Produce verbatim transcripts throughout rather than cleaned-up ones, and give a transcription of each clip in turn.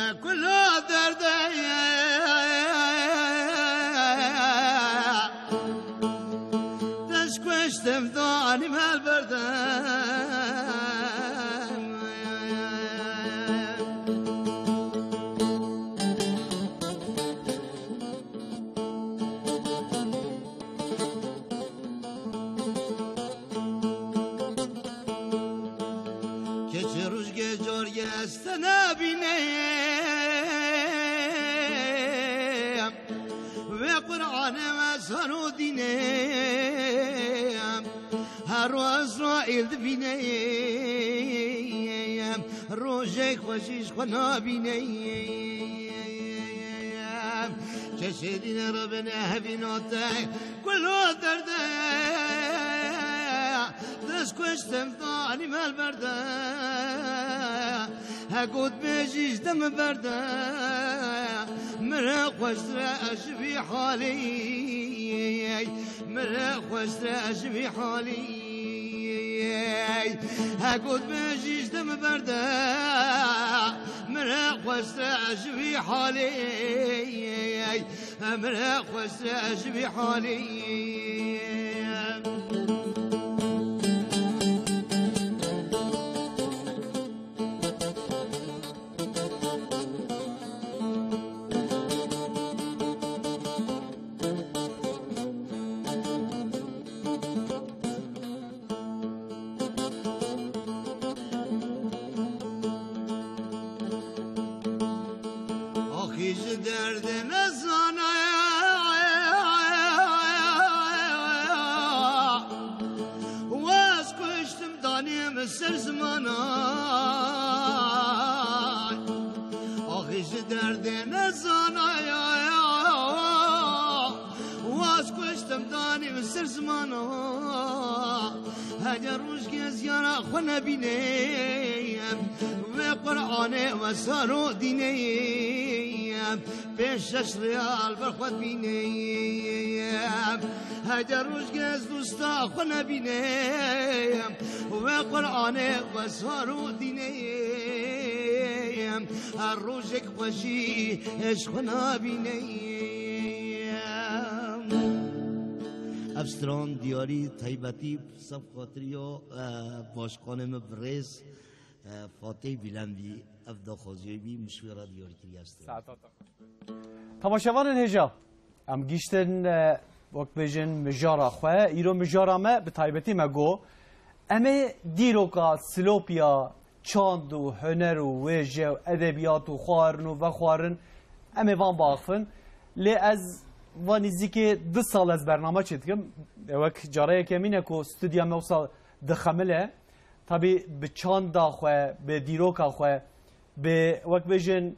Kula derde dest kuştum danim el berdem. Keçê rojgê cargê ez te nebîneyim. Wê Qur'anê me zano dîneyim. Her roz Îsraîl dibîneyim. Rojek xweşî ji xwe nabîneyim. Kesê dîne re bine hevî note. Kulo derde. Dest kuştim danim el berde. He got bêjî ji demi berde. Mire xweştire ez ji vî halî. Mire xweştire ez ji vî halî. He got bêjî ji demi berde. Mire xweştire ez ji vî halî. Mire xweştire ez ji vî halî. Axî ji derdê nezanaya. Waz kuştim danê min ser zimana. Axî ji derdê nezanaya. Waz kuştim danê min ser zimana. Hege rojgê ziyara xwe nebîneyim. Wê Qur'anê we saro dîneyim. Pênc şeş riyal ber xwe dibînim. Hege rojgê ez dosta xwe nebînim. Wê Qur'anê we saro dîneyim. Her rojek xweşî ez xwe nabîneyim. Ev stran diyarî taybetî sef xatiriya, e, başkanê me birêz, e, Fatih Bîlem bî, ev daxwaziyê bî, min ji wê re diyar kiriye ev stran. Saeta te xweş be. Temaşevanên hêja, em gihîştin, e, wek bêjin mijara xwe. Îro mijara me bi taybetî me got, em ê dîroka Silopiya çand û huner û wêje û edebiyat û xwarin û vexwarin em ê van biaxivin. Lê ez va nîzîkê du sal ez bername çêdikim. Wek cara yekemîn e ku stûdya me wisa dixemile. Tabî bi çanda xwe, bi dîroka xwe, bi, wek bêjin,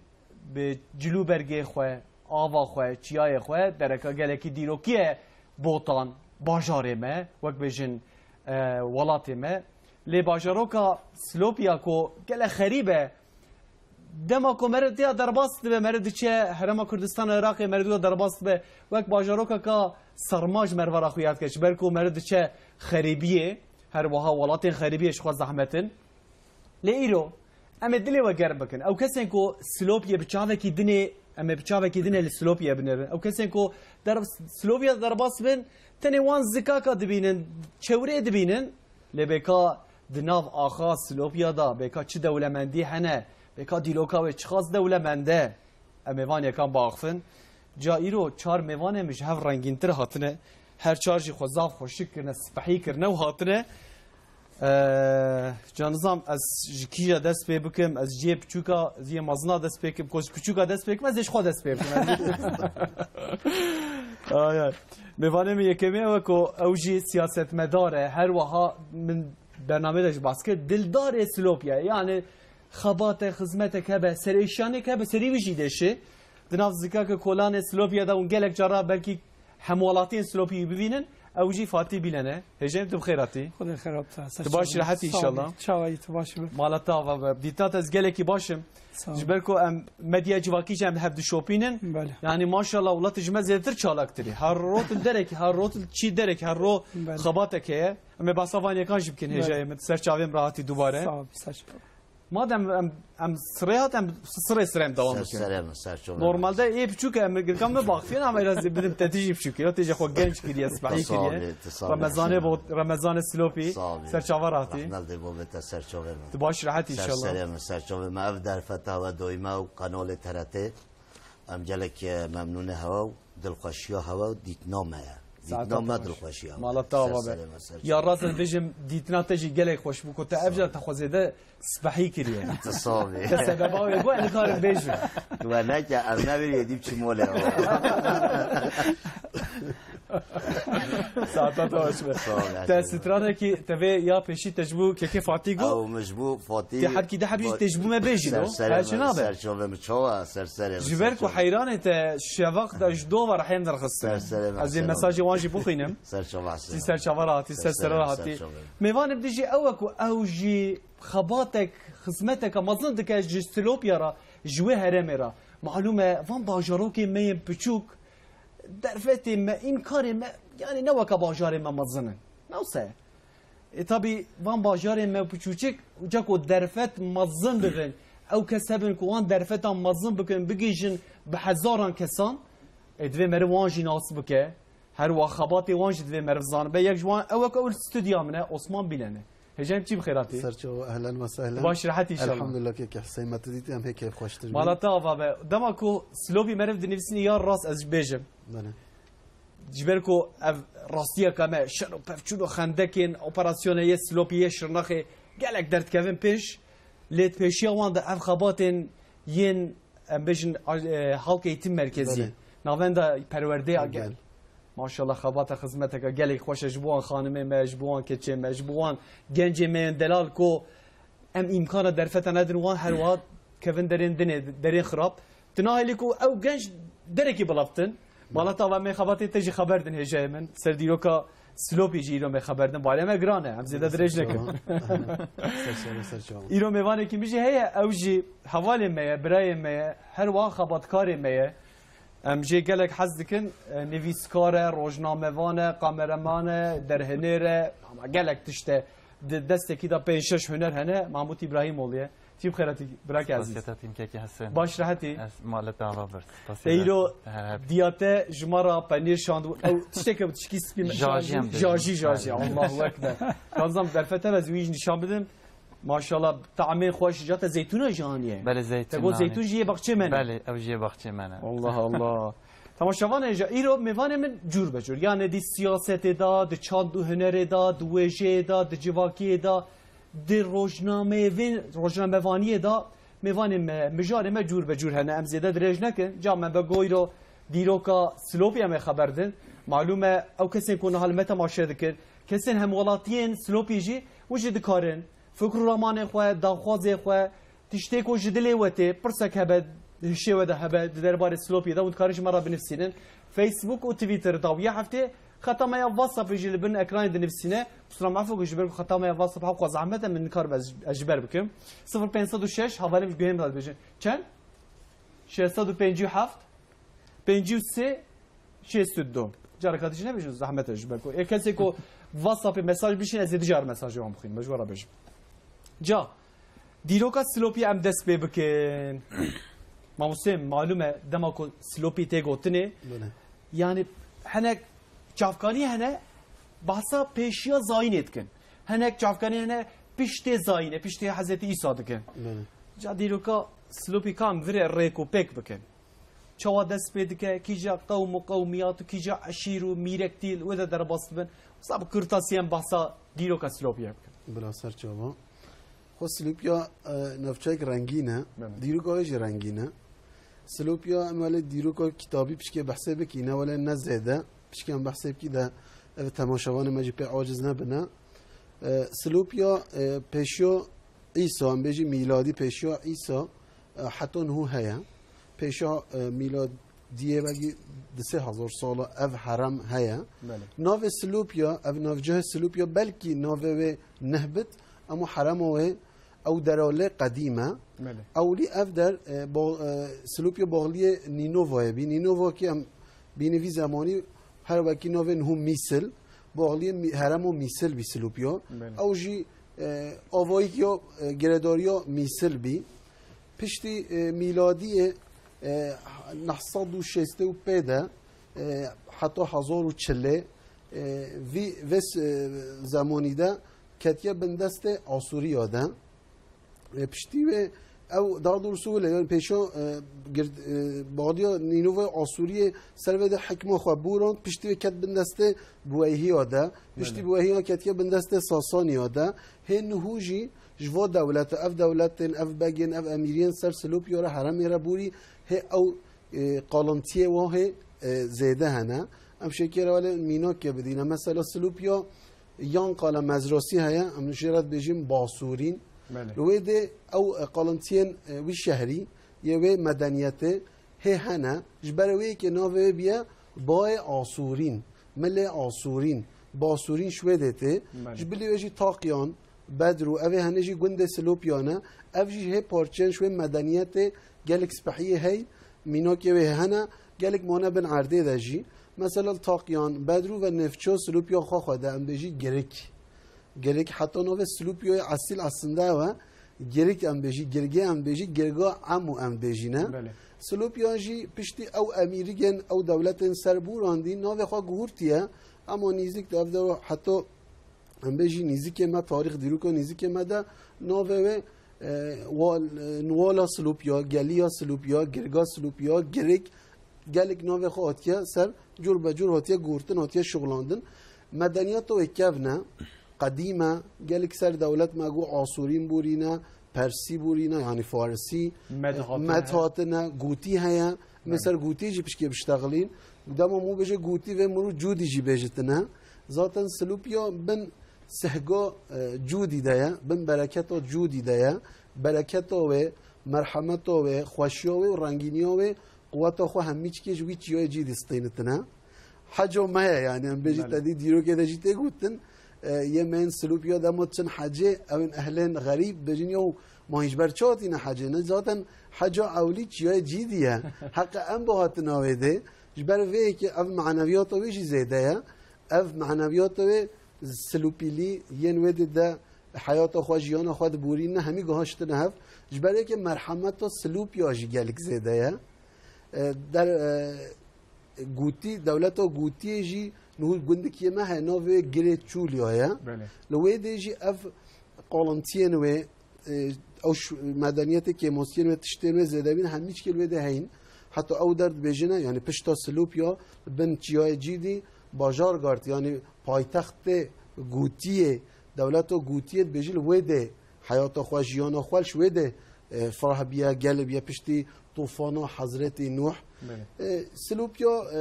bi cilûbergê xwe, ava xwe, çiyayê xwe, dereka gelekî dîrokî ye Botan, bajarê me, wek bêjin, e, welatê me. Lê bajaroka Silopiya ku gelek xerîb e, dema ku meriv têya derbas dibe, meriv diçe Herêma Kurdistana Iraqê, meriv têya derbas dibe, wek bajarokeka serma ji mervara xwe yad dike, ji ber ku meriv diçe xerîbiyê, her wiha welatên xerîbiyê ji xwe zehmet in. Lê îro, em ê dilê we germ bikin. Ew kesên ku Silopiyê bi çavekî dinê, em ê bi çavekî dinê li Silopiyê binêrin. Ew kesên ku der-, Silopiya derbas bin, tenê wan zikaka dibînin, çewrê dibînin. Lê bêka di nav axa Silopiya de, bêka çi dewlemendî hene, bêka dîroka wê çiqas dewlemend e. Em ê van yekan biaxifin. Ca îro çar mêvanê min ji hev rengîntir hatine. Her çar jî xwe zaf xweşik kirine, spehî kirine û hatine. Eee, ca nizam ez ji kîja dest pê bikim, ez ji yê piçûka, ji yê mezina dest pê kim, ku ji piçûka dest pê kim, ez ê ji xwe dest pê bikim. Ay, ay. Mêvanê min yekemî ew e ku ew jî siyasetmedar e. Her wiha min bernameyê de jî behs kir. Dildarê Silopya ye. Yani xebate, xizmetek hebe, serêşanêk hebe, serî wî jî dêşê. Di nav zikake kolanê Silopya de hûn gelek cara belkî hemwelatiyên Silopî bibînin, ew jî Fatî Bîlen e. Hêjayê min tu bi xêr hatî. Xwedê xêr bata. Tu baş, rehet î inşallah. Çawa yî, tu baş be. Mala te ava be. Dîtina te ez gelekî baş im. Sağ ol. Ji ber ku em medya civakî jî em li hev dişopînin. Belê. Yani maşallah welatê ji me zêdetir çalaktir e. Her rot li derekî, her rot li çî derekî, her ro Belê. xebatek heye. Em ê behsa van yekan jî bikin Belê. hêjayê min. Ser çavê min re hatî dubare. Sağ ol, ser çavê. Madem em, em sirê hat, em sirê sirê em dewam Ser bikin. Serê min, ser çavê min. Normalde ê biçûk e, em girkan me baxtiyan, ama biraz bidim te tijî biçûk e. Tijî xwe genç kiriye, spehî kiriye. Remezanê bo, Remezanê Silopî. Ser çava rahatî. Rehmet dê bo be te ser çavê min. Tu baş rehet inşallah. Ser serê min, ser çavê min. Ev derfeta we doyme û kanalê T R T. Em gelek, e, memnûnê hewe û dilxweşiya hewe û dîtina me ye. Dîtina me dilxweşiya hewe. Mala te ava be. Ya rast ez bêjim, dîtina te jî gelek xweş bû ku te ev car te xwe zêde spehî kiriye. Tu sax bî. Te sebeba wê bû, ez nikarim bêjim. Tu we neke, ez ne vêrî dî biçim molê hewe. Saeta te baş be. Sağ ol, Te stranekî te vê ya pêşî te ji bo kekê Fatî got. Ew min ji bo Fatî Te hebkî de hebî jî te ji bo me bêjî do. Her çi nabe. Ser çavê min çawa ser serê min. Ji ber ku heyranê te şevaq de ji dova rehên derxistin. Ser serê min. Ez ê mesajê wan jî bixwînim. Ser çava Sî ser çava rahatî, ser sere rahatî. Mêvanê min dijî ew e ku ew jî xebatek, xizmeteke mezin dike ji Silopya re, ji wê herêmê re. Malûm e, van bajarokê me yên piçûk, derfetê me, îmkanê me, yanî ne weke bajarê me mezin in. Ne wisa ye. E, tabî van bajarên me piçûçik, ca ku derfet mezin bibin, ew kes hebin ku wan derfetan mezin bikin, bigihîjin bi hezaran kesan, e, divê meriv wan jî nas bike. Her wiha xebatê wan jî divê meriv zanibe. Yek ji wan ew e ku ew li stûdya min e, Osman Bîlen e. Hêjayî min, çi bi xêr hatî? Ser çava, ehlen ve sehlen. Baş rehet inşallah. Elhamdulillah, kekê Huseyîn, me tu dîtî em hê kêfxweştir bûn. Mala te ava be. Dema ku Silopî meriv dinivîsînî ya rast ez ji bêjim. Belê. Ji ber ku ev rastiyeke me, şer û pevçûn û xendekên, operasyonê yê Silopî yê Şirnexê gelek derdikevin pêş, lê di pêşiya wan de ev xebatên yên, em bêjin, e, Halk Eğitim Merkezi, Belê. Navenda Perwerdeya Gel. Gel. Maşallah, xebata xizmeteke gelek xweş e ji bo wan xanimê me, ji bo wan keçê me, ji bo wan gencê me yên delal ku em îmkana derfeta nedin wan, her wiha kevin derên dinê, derên xirab. Tu nahêlî ku ew genc derekî bilavtin. Mala te ava, me xebatê te jî xeber din hêjayê min. Ser dîroka Silopî jî îro me xeber din. Barê me giran e. Em zêde dirêj nekin. Ser çava. Ser çava, ser çava. Îro mêvanekî min jî heye. Ew jî hevalê me ye, birayê me ye. Her wiha xebatkarê me ye. Em jê gelek hez dikin. E, nivîskar e, rojnamevan e, kameraman e, derhênêr e. Ama gelek tişt e. Di destekî de pênc şeş huner hene. Mahmut İbrahimoğlu ye. Çi bi xêr hatî, birake ezîz. Spasiyeta tîmkekî Hesen. Baş rehetî. Ez mala te ava bir. Spasiyeta Eyro te her heb. Diya te ji me re penîr şand û ew tişteke bi tişkî spî me. Jajî em bêjin. Jajî, jajî. Belê. Allahu Ekber. Kanzam derfete ve wî jî nîşan bidin. Maşallah, tamên xweş. Ca te zeytûna jî aniye. Belê, zeytûn. Te got zeytûn jî yê baxçê me ne. Belê, ew jî yê baxçê me ne. Allah Allah. Temaşevanê ji îro mêvanê min cûr be cûr. Yani di siyasetê de, di çand û hunerê de, di wêjeyê de, di civakiyê de, di rojnameyê vê, rojnamevaniyê de mêvanê me, mijarê me cûr be cûr hene. Em zêde dirêj nekin. Ca me be goyro dîroka Silopî em ê xeber din. Malûm e, ew kesên ku niha li me temaşe dikin, kesên hemwelatiyên Silopî jî, û jî dikarin fikr û ramanê xwe, daxwazê xwe, tiştê ku ji dilê we tê, pirsek hebe, hişê we de hebe, di derbarê Silopiyê de, hûn dikarin ji me re binivîsînin. Facebook û Twitter, dawiya heftê, xeta me ya WhatsAppê jî li bin ekranê dinivîsîne. Usra mafo ku ji ber ku xeta me ya WhatsApp hewqa zehmet e, min nikarim ez, ez ji ber bikim. Sifir pênc sed û şeş, hevalê min ji guhê min re dibêjin. Çend? Şeş sed û pêncî û heft, pêncî û sê, şêst û du. Careka dijî nebêjin, zehmet e ji ber ku. Ê kesê ku WhatsAppê mesaj bişîne, ez ê dicar mesajê wan bixwînim, ez ji we re bêjim. Ca, dîroka Silopî em dest pê bikin. Mamostê, malûm e, dema ku Silopî tê gotinê, Belê. yani hinek çavkanî hene, bahsa pêşiya zayînê dikin. Hinek çavkanî hene, piştê zayînê, piştê Hezretî Îsa dikin. Belê. Ca dîroka Silopî kam virê rêk û pêk bikin. Çawa dest pê dike, kîja qewm û qewmiyat û kîja eşîr û mîrektî li wê de derbas dibin. Wisa bi kurtasî em behsa dîroka Silopiyê bikin. Bila ser çava. Xwe Silopya, e, navçeyek rengîn e. Belê. Dîroka wê jî rengîn e. Silopya em welê dîroka kitabî pişkê behsê bikî, ne welê ne zêde. Pişkê em behsê bikî de ev temaşevanê me jî pê aciz nebine. E, Silopya, e, pêşiya Îsa, em bêjî mîladî pêşiya Îsa, e, heta niho heye. Pêşiya, e, mîladiyê belkî di sê hezar sala ev herem heye. Belê. Navê Silopya, ev navcihê Silopya belkî navê wê neh bit, ema herema wê ew dera lê qedîm e. Belê. Ewlî ev der, e, ba-, e, Silopya baxliyê Nînovayê bî. Nînova kî em bîne vî zemanî her wekî navê niho Mîsil. Baxliyê Mî-, herema Mîsil bî Silopya. Belê. Ew jî e, avayî ya, e, girêdariya Mîsil bî. Piştî, e, mîladiyê, e, neh sed û şêst û pê de, e, heta hezar û çilê, e, vî, vê s-, e, zemanî de ketiye bin destê Asûriya de. E, piştî wê ew, daha doğrusu wile, yani pêşa, e, gird-, e, badiya Nînove Asûriyê ser vê de hikma xwe bûrand, piştî wê ket bin destê Buweyhiya de, piştî Belê. Buweyhiya ketiye bin destê Sasaniya de. Hê niho jî ji va dewlete, ev dewletên, ev begên, ev emîriyên ser Silopya re, heremê re bûrî, hê ew, e, qalintiyê wa hê, e, zêde hene. Em şêkê re welê mînakê bidîne. Mesela Silopya yan qala mezrasî heye, em jê re dibêjin Basûrîn. Belê. Li wê dê ew, e, qalintiyên, e, wî şehrî, yê wê medeniyetê hê hene. Ji ber wê yekê navê wê biye Bayê Asûrîn, Milê Asûrîn, Basûrîn ji wê dê tê. Belê. Ji bilî wê jî Taqyan, Bedrû, ev ê hene jî gundê Silopya ne. Ev jî hê parçeyên ji wê medeniyetê gelek spehiyê hey, mînakê wê hene, gelek mane bin erdê de jî. Mesela li Taqyan, Bedrû ve nêvçeya Silopya xwe xwe de em bêjî Girik. Girik heta navê Silopyayê esîl aslında ew e. Girik em bêjî, Girgê em bêjî, Girga Emo em bêjîne. Belê. Silopya jî piştî ew emîrigên, ew dewletên ser bûrandî, navê xwe guhurtiye. Ema nîzik de ev dewa heta em bêjî nîzikê me, tarîx dîroka nîzikê me de navê wê, e, wal-, e, Nwala Silopya, Geliya Silopya, Girga Silopya, Girik, gelek navê xwe hatiye ser, cur be cur hatiye guhurtin, hatiye şixulandin. Medeniyeta wê kevn e, qedîm e, gelek ser dewlet me got Asûrîn bûrîne, Persî bûrîne, yanî Farisî, Med e, hatine. Med hatine, Gûtî heye. Min ser Gûtî jî pişkê biştexilîn. Dema min bêje Gûtî vê mirû Cûdî jî bêjitine. Zaten Silopya bin sehga, e, Cûdî de ye, bin bereketa Cûdî de ye. Bereketa wê, merhemeta wê, xweşiya wê û rengîniya wê, quweta xwe hemî çikê ji wî çiyayê Cîdî stênitine. Heca me ye, yanî em bêjî Belê. Te dî dîrokê de jî tê gotin, e, yê me yên Silopya dema çin hecê, ew ên ehlên xerîb bêjin, "Yaw, ma hîn ji ber çi hatîne hecê?" Ne, zaten heca ewlî çiyayê Cîdî ye. Heqa em bi hatina wê dê. Ji ber vê yekê ev maneviyata wê jî zêde ye. Ev maneviyata wê Silopîlî yên wê dê de heyata xwe, jiyana xwe diborîne, hemî gihaştine hev. Ji ber yekê merhemeta Silopya jî gelek zêde ye. E, der, e, Gûtî, dewleta Gûtiyê jî niho gundikiyê me heye, navê wê Girê Çûlya ye. Belê. Li wê dê jî ev qalintiyên wê, e, ew ş-, medeniyetê kêmosiyên wê, tiştên wê zêde bîn, hemî çikê li wê dê heyîn. Heta ew der dibêjine, yanî pişta Silopya bin çiyayê Cîdî, Bajargart, yanî paytextê Gûtiyê, dewleta Gûtiyê dibêjin, li wê dê heyata xwe, jiyana xwe ji wê dê, e, firah biye, gel biye piştî tufana Hezretî Nuh. Belê. E, Silopya, e,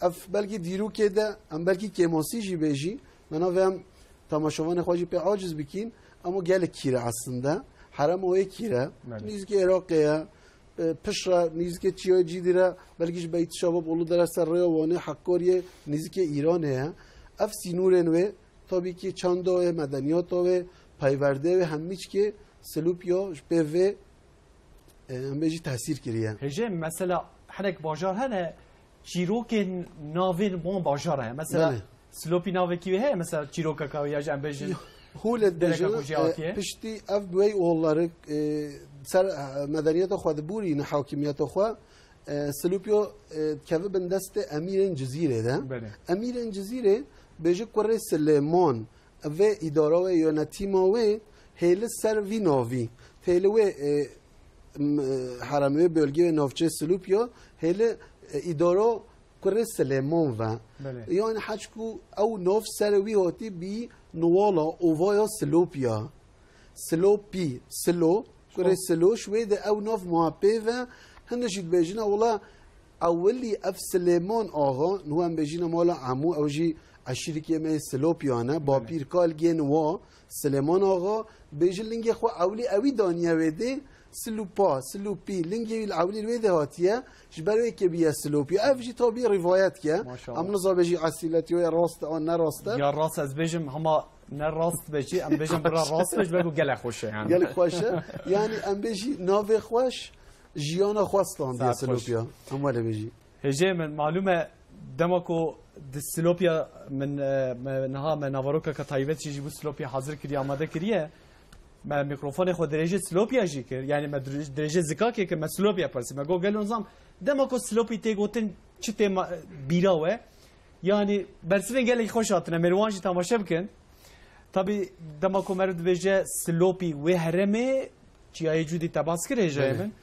ev belkî dîrokê de, em belkî kêmasî jî bêjî, me navê em temaşevanê xwe jî pê aciz bikîn, ema gelek kîr e aslında. Herema wê kîr e. Belê. Nîzikê Iraqê ye. E, piştre nîzikê çiyayê Cîdî re, belkî ji Beyt Şebab Ulu Dere ser rêya Wanê, Heqkariyê, nîzikê Îranê ye. Ev sînorên wê, tabî kî çanda wê, medeniyata wê, peyverdê wê, hemî çikê Silopya ji pê vê, e, em bêjî tesîr kiriye. Hêjê, mesela hinek bajar hene, çîrokên navên wan bajar heye. Mesela Belê. Silopî navekî wê heye, mesela çîrokeka wê ya jî em bêjin Hûlê dereka dibêjin, ku jê e, hatiye? Piştî ev bi wey oğulları, e, ser, e, medeniyeta xwe diborîne, hakimiyeta xwe, e, Silopya, e, dikeve bin destê emîrên Cizîrê de. Belê. Emîrên Cizîrê bêje kurê Silêman, vê îdara wê, yönetîma wê hêli ser vî navî. Hêli wê, e, m-, e, herem wê, bölge wê, navçê Silopya, hêli, e, îdara kurê Silêman ve. Belê. Yani heçku ew nav ser wî hatî bî Nuwala, ovaya Silopya. Silopî, Silo, kurê Silo, ji wê de ew nav ma pê ve, hinde jî dibêjine, wela ewilî ev Silêman Axa, niha em bêjîne mala Emû, ew jî eşîrikê me yê Silopya ne, Belê. Bapîr Kalgên wa, Silêman Axa, bêjin lingê xwe ewlî ewî daniye wê dê, Silupa, Silupî, lingê wî li ewlî li wê dê hatiye, ji ber wê yekê bîye Silopî. Ev jî tabî rîvayet ye. Maşallah. Em nizabe jî esîletî wê rast e an ne rast e. Ya rast ez bêjim, hema ne rast be jî, em bêjin bira rast be, ji ber ku gelek xweş e yani. Gelek xweş e. Yani em bêjî navê xweş, jiyana xwe standiye Saet xweş. Silopya. Em wele bêjî. Hêjê min, malûm e, Dema ku di Silopya min, e, me, niha me navarokeke taybet jî ji bo Silopya hazir kiriye, amade kiriye. Me mîkrofonê xwe dirêjê Silopya jî kir. Yani me dirêj-, dirêjê Zikakê kir, me Silopya pirsî. Me got, gelo nizam, dema ku Silopî tê gotin çi tê ma-, bîra we? Yani bersivên gelekî xweş hatine. Mêrwan jî temaşe bikin. Tabî dema ku meriv dibêje Silopî wê herêmê, çiyayê Cûdî te bas kir hêjayê Belê. min.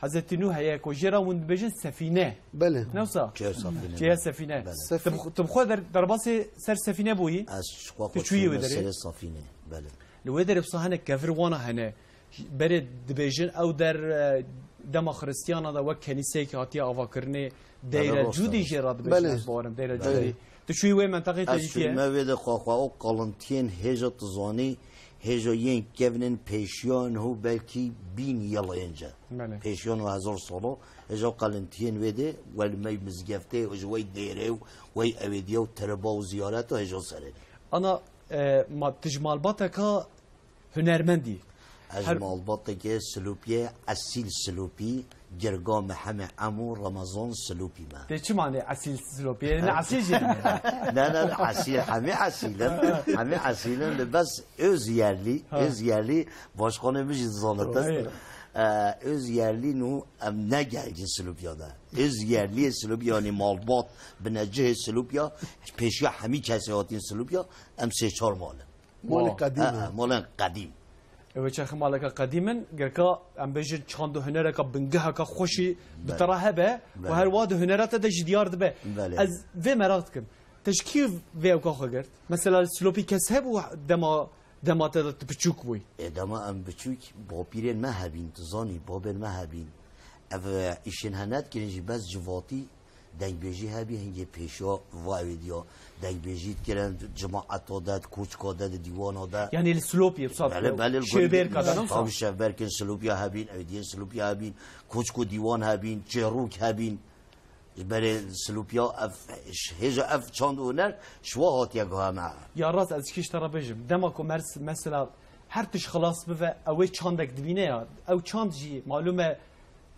Hezretî Nû heye ku jê re hûn dibêjin sefîne. Belê. Ne wisa? Çiya sefîne. Çiya sefîne. Belê. Sefî- Tu bi xwe, tu bi xwe der-, derbasê ser sefîne bûyî? Ez ji xwe Tu xwe çûyî çûyî wê derê? Serê sefîne. Belê. Li wê derê wisa hene kevir wana hene. Berê dibêjin ew der, e, dema Xiristiyana de wek kenîseyekî hatiye avakirinê, Deyre Belê, Cûdî rast e. jê re dibêjin Belê. ez bawerim, Deyre Belê. Cûdî. Tu çûyî wê menteqê te Ez dîtiye? çûyî me wê de xwe xwe o qalintiyên hêja tu zanî, hêja yên kevnên pêşiya niho belkî bîn yel ênce. Belê. Pêşiya niho hezar salo, hêja qalintiyên wê de, wel me mizgeftê, ji wey dêrê û wey ewêdiya û teriba û ziyaret û hêja serê. Ana, e, ma, tu ji malbateka hunermendî. Ez Her malbateke Silopiyê, esîl Silopî, girga me heme Emo Remezan Silopî me. Tê çi manê esîl Silopî? Yani esîl jî hene? Ne, ne, esîl, hemî esîl in. Hemî esîl in, li bes öz yerlî, Ha. öz yerlî, başkanê min jî dizanit. Doğru. Ee, öz yerlî nû em ne gelgî Silopiya de. Öz yerlî Silopiya, yani malbat, binecihê Silopiya, pêşiya hemî kesê hatîn Silopiya, em sê çar mal in. Malê Wa. qedîm Ha, e. ha, malên qedîm. Ew çaxê maleka qedîm in, gereka em bêjin çand û hunereka bingeheka xweşî bi Belê. te re hebe û Belê. her wiha di hunera te de jî diyar dibe. Belê. Ez vê meraq dikim. Te ji kî vê ewka xwe girt? Mesela li Silopî kes hebû dema, dema te de tu piçûk bûyî? Ê, dema em biçûk, bapîrên me hebîn, tu zanî, babên me hebîn. Ev, e, îşên hene dikirin jî bes civatî Dengbêjî hebî, hingê pêşiya va ewê diya. Dengbêjî dikirin, cemaeta de, di koçka de, di dîwana de. Yani li Silopiyê, bi sat Belê, belê, li şêbêrka de, gorî ne wisa? Tabii şevberkên Silopiya hebîn, ewêdiyên Silopiya hebîn, koçk û dîwan hebîn, çêrok hebîn. Ji berê Silopiya ev, hêja ev çand û huner, ji wa hatiye guha me. Ya rast, ez kîş te re bêjim. Dema ku mers-, mesela her tişt xilas bive, ew ê çandek dibîne ya. Ew çand jî, malûm e,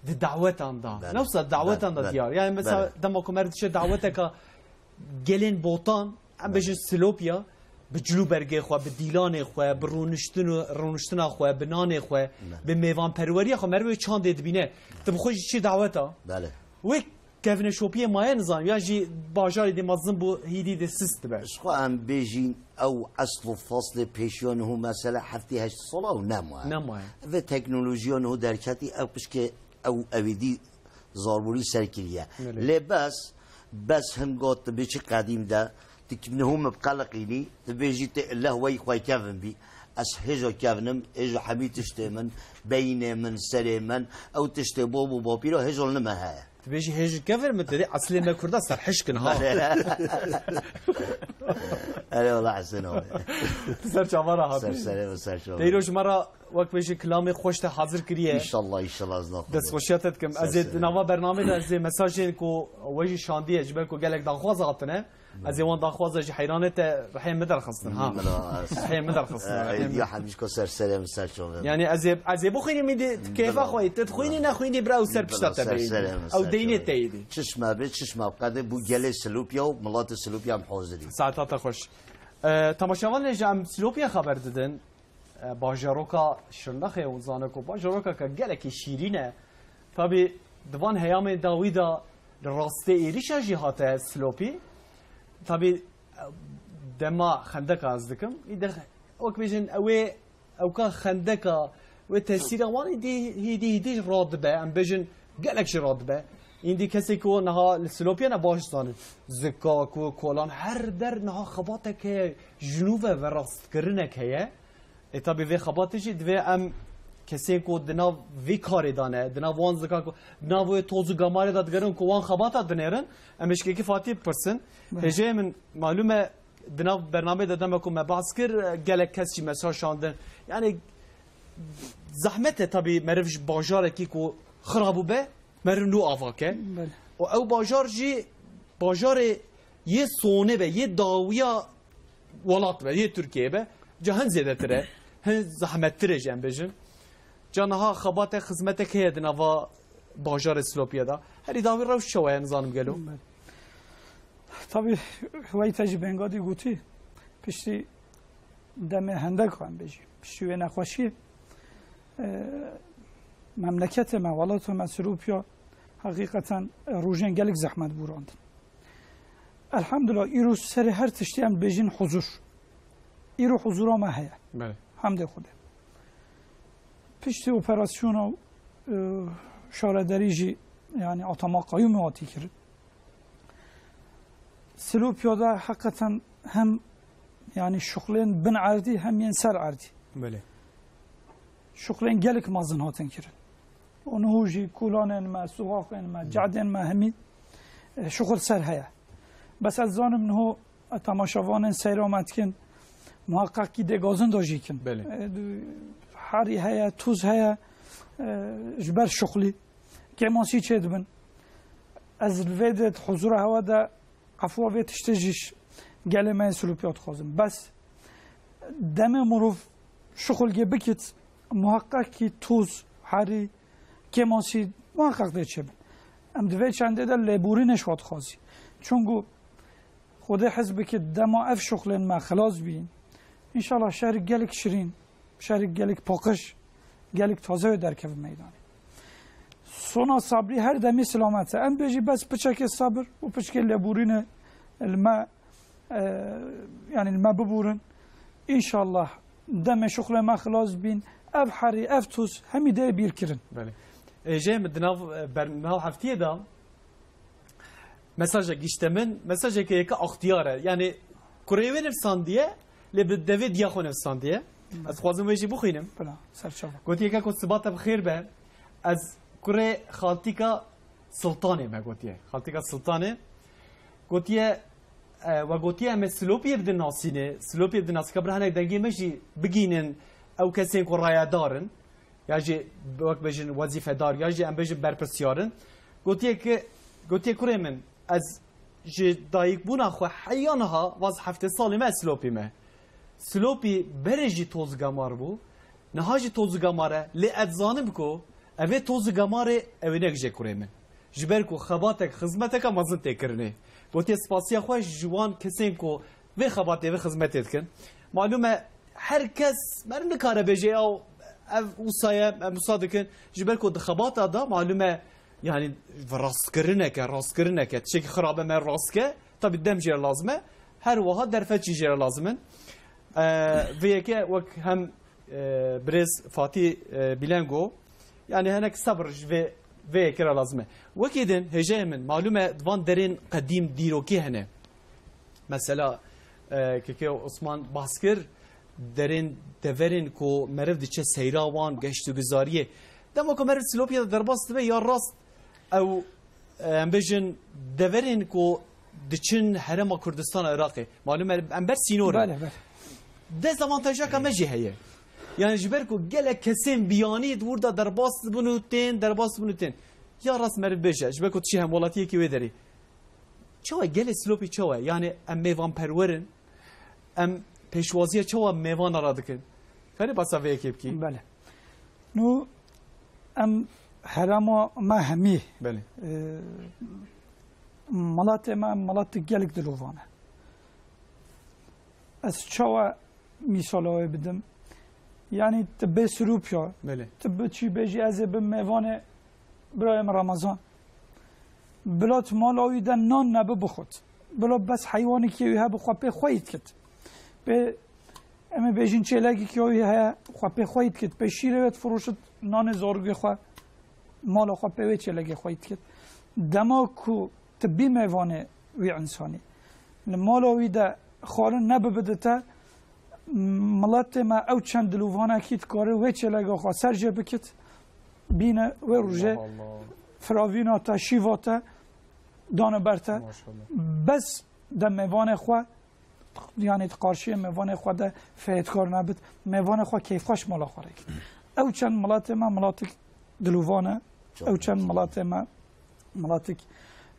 di dawetan da. Belê. Ne wisa dawetan da Belê. diyar. Yani mesela Belê. dema ku meriv diçe daweteka gelên botan, em Belê. bêjin Silopya, bi cilûbergê xwe, bi dîlanê xwe, bi rûniştin û, rûniştina xwe, bi nanê xwe, Belê. bi mêvanperweriya xwe, meriv wê çandê dibîne. Tu bi xwe jî çi daweta? Belê. Wê kevneşopiyê maye nizam, ya jî bajarê dê mezin bû, hîdî dê sist dibe. Ji xwe em bêjîn, ew esl û faslê pêşiya niho mesela heftê heşt sala û nemaye. Nemaye. Vê teknolojiya niho derketî, ew pişkê ew ewêdî zarborî ser kiriye. Belê. Lê bes, bes hinga tu biçî qedîm de, tu niho min biqeleqînî, tu bêjî tê leh wey xwe kevin bî. Ez hêja kevnim, hêja hemî tiştê min, beynê min, serê min, ew tiştê bab û bapîra hêja li me heye. Tu bêjî hêj û kevir min, tu dê eslê me Kurda serhişk in ha. Erê wala Hesen abi. Tu ser çava re Ser hatî. serê ve ser çava. Teyro ji me re wek bêjî kilamê xweş te hazir kiriye. İnşallah, inşallah, ez naxwe. Destxweşiya te dikim. Ser Ez ê serê. di nava bernamê de ez ê mesajên ku we jî şandiye, ji ber ku gelek daxwaz hatine. Ez ê wan daxwaza ji heyranê te rihê min derxistin ha. Bila, Rihê min derxistin, e, rihê min. Êdiya hemîşka ser serê min, ser çavê min. Yani ez ê, ez ê bixwînim, îdî tu keyfa Bila, xwe, tu dixwînî, bila. nexwînî, bira ew ser Bila, pişta te ser bêyî. serê min, Ew ser deynê çavê. te yîdî. Çişme bê, çişme qedê bû gelê Silopya û milatê Silopya em hazirî. Saeta te xweş. E, temaşevanê ji em Silopya xeber didin. E, bajaroka Şirnexê û zane ku bajaroka ke gelekî şîrîn e. Tabî di van heyamên dawî de li rastê êrîşa jî hate Silopî. Tabî, e, dema xendeka ez dikim. Îde wek bêjin ew ê, ewka xendeka wê tesîra wan êdî hîdî hîdî radibe. Em bêjin gelek jî radibe. Îndî kesê ku niha li Silopiyê ne baş zanin. Zikak û kolan her der niha xebatek heye, ji nû ve verastkirinek heye. Ê, tabî vê xebatê jî divê em kesên ku di nav vê karê de ne, di nav wan zikak, di nav wê toz û gamarê de digerin ku wan xebata dinêrin, em hişkekî Fatî bipirsin. Belê. Hêjeyê min, malûm e, di nav bernameyê de dema ku me behs kir, gelek kes jî mesaj şandin. Yani zehmet e tabî meriv ji bajarekî ku xira bûbe, meriv nû ava ke. Belê. Û ew bajar jî bajarê yê sonê be, yê dawiya welat be, yê Tirkiyeyê be, ca hin zêdetir e, hin zehmettir e jî em bêjin. Ca niha xebate, xizmetek heye di nava bajarê Silopiye de. Herî dawî rewş çawa ye, nizanim gelo? Belê. Tabî, wey te jî bengadî gotî, piştî demê hendek em bêjî, piştî wê nexweşiyê, e, memleketê me, welatê me Silopya heqîqeten, e, rojên gelek zehmet bûrandin. Elhamdulillah, îro serê her tiştî em bêjin huzur. Îro huzura me heye. Belê. Hemdê Xwedê. Piştî operasyona, e, şaredarî jî, yani atama qayûmê hatî kirin. Silopya de heqeten hem, yani şuxlên bin erdî hem yên ser erdî. Belê. Şuxlên gelek mezin hatin kirin. Û niho jî kolanên me, suxaxên me, cadên me hemî, e, şuxul ser heye. Bes ez zanim niho, e, temaşevanên seyra me dikin, muheqeq kî dê gazin de jî kin. Belê. E, du-, herî heye, toz heye, e, ji ber şuxlî. Kêmasî çêdibin. Ez li vê de huzura hewa de efwa vê tiştê jî ş-, gelê me yê Silopya dixwazim. Bes demê mirov şuxulgê bikit, muheqeq kî toz, herî, kêmasî muheqeq dê çêbin. Em di vê çendê de lêborînê ji xwe dixwazî. Çunku Xwedê hez bike dema ev şuxlên me xilas bîn. Înşallah şehr gelek şirîn, şehr gelek paqij, gelek taze wê derkeve meydanê. Sona sabrî her demî silamet e. Em bêjî bes piçekê sabir û piçekê lêborînê li me, e, yani li me bibûrin. Înşallah demê şuxlê me xilas bîn. Ev herî, ev toz hemî dê bîr kirin. Belê. Êjê min di nav, e, ber-, nav heftiyê de mesajek gişte min, mesajeke yeke axtiyar e. Yani kurê wê nivsandiye, lê bi devê diya xwe nivsandiye. Ez dixwazim wê jî bixwînim. Bila, serçava. Gotiye ke ku siba te bi xêr be, ez kurê xaltîka Sultanê me gotiye. Xaltîka Sultanê. Gotiye, e, we gotiye em ê Silopiyê bidin nasînê. Silopiyê bidin nasîka bir hinek dengê me jî bigînin ew kesên ku rayedar in. Ya jî wek bêjin wezîfedar, ya jî em bêjin berpirsiyar in. Gotiye ki, gotiye kurê min, ez ji dayikbûna xwe heya niha vaz heftê salî me ez Silopî me. Silopî berê jî toz û gemar bû. Niha jî toz û gemar e. Lê ez zanim ku evê toz û gemarê ew ê negije kurê min. Ji ber ku xebatek, xizmeteke mezin tê kirinê. Gotiye spasiya xwe ji wan kesên ku vê xebatê, vê xizmetê dikin. Malûm e, her kes meriv nikare bêje, "Ya ev wisa ye, em wisa dikin." Ji ber ku di xebata da, malûm e, yani, rastkirineke, rastkirineke, tiştekî xirabe me rast ke, tabî dem jê re lazim e, her wiha derfet jî jê re lazim in. E, vê yekê wek hem, e, birêz Fatî, e, Bîlen got, yani, hinek sebir ji vê, vê yekê re lazim e. Wekî din, hêjayê min, malûm e, di van derên qedîm dîrokî hene. Mesela, e, kekê Osman bahs kir, derên, deverên ku meriv diçe seyra wan, geştguzariyê. Dema ku meriv Silopiyê de derbas dibe, ya rast ew, e, em bêjin, deverên ku diçin herêma Kurdistana Iraqê. Malûm e, em ber sînor in. Belê, belê. Dezavantajaka me jî heye. Yani ji ber ku gelek kesên biyanî di wir de derbas dibin û tên, derbas dibin û tên. Ya rast meriv bêje, ji ber ku tu jî hemwelatiyekî wê derê. Çawa gelê Silopî çawa? Yani em mêvanperwer in, em pêşwaziya çawa mêvana re dikin? Karê basa vê yekê bikî? Belê. Nû em herêma me hemî, Belê. e, miletê me, miletek gelek dilovan e. Ez çawa mîsala wê bidim? Yani tu bê Silopya, Belê. tu biçî bêjî ez ê bim mêvanê birayê min Ramazan. Bila tu mala wî de nan nebi bixwit. Bila bes heywanekî wî hebe xwe pê xweyî dikit. Pê, em ê bêjin çêlekekî wî heye, xwe pê xweyî dikit. Pê şîrê wê difiroşit, nanê zarokê xwe, mala xwe pê wê çêlekê xweyî dikit. Dema ku tu bî mêvanê wî însanî, li mala wî de xwarin nebibidite, miletê me ew çend dilovanekî dikare wê çêleka xwe ser jê bikit, bîne wê rojê Allah Allah. firavîna te, şîva te, dane ber te. Maşallah. Bes de mêvanê xwe, yani di qarşiyê mêvanê xwe de fêtkar nebit, mêvanê xwe keyfxweş mala xwe rê kit. Ew çend miletê me miletik dilovan e, Çok ew çend güzel. miletê me miletik,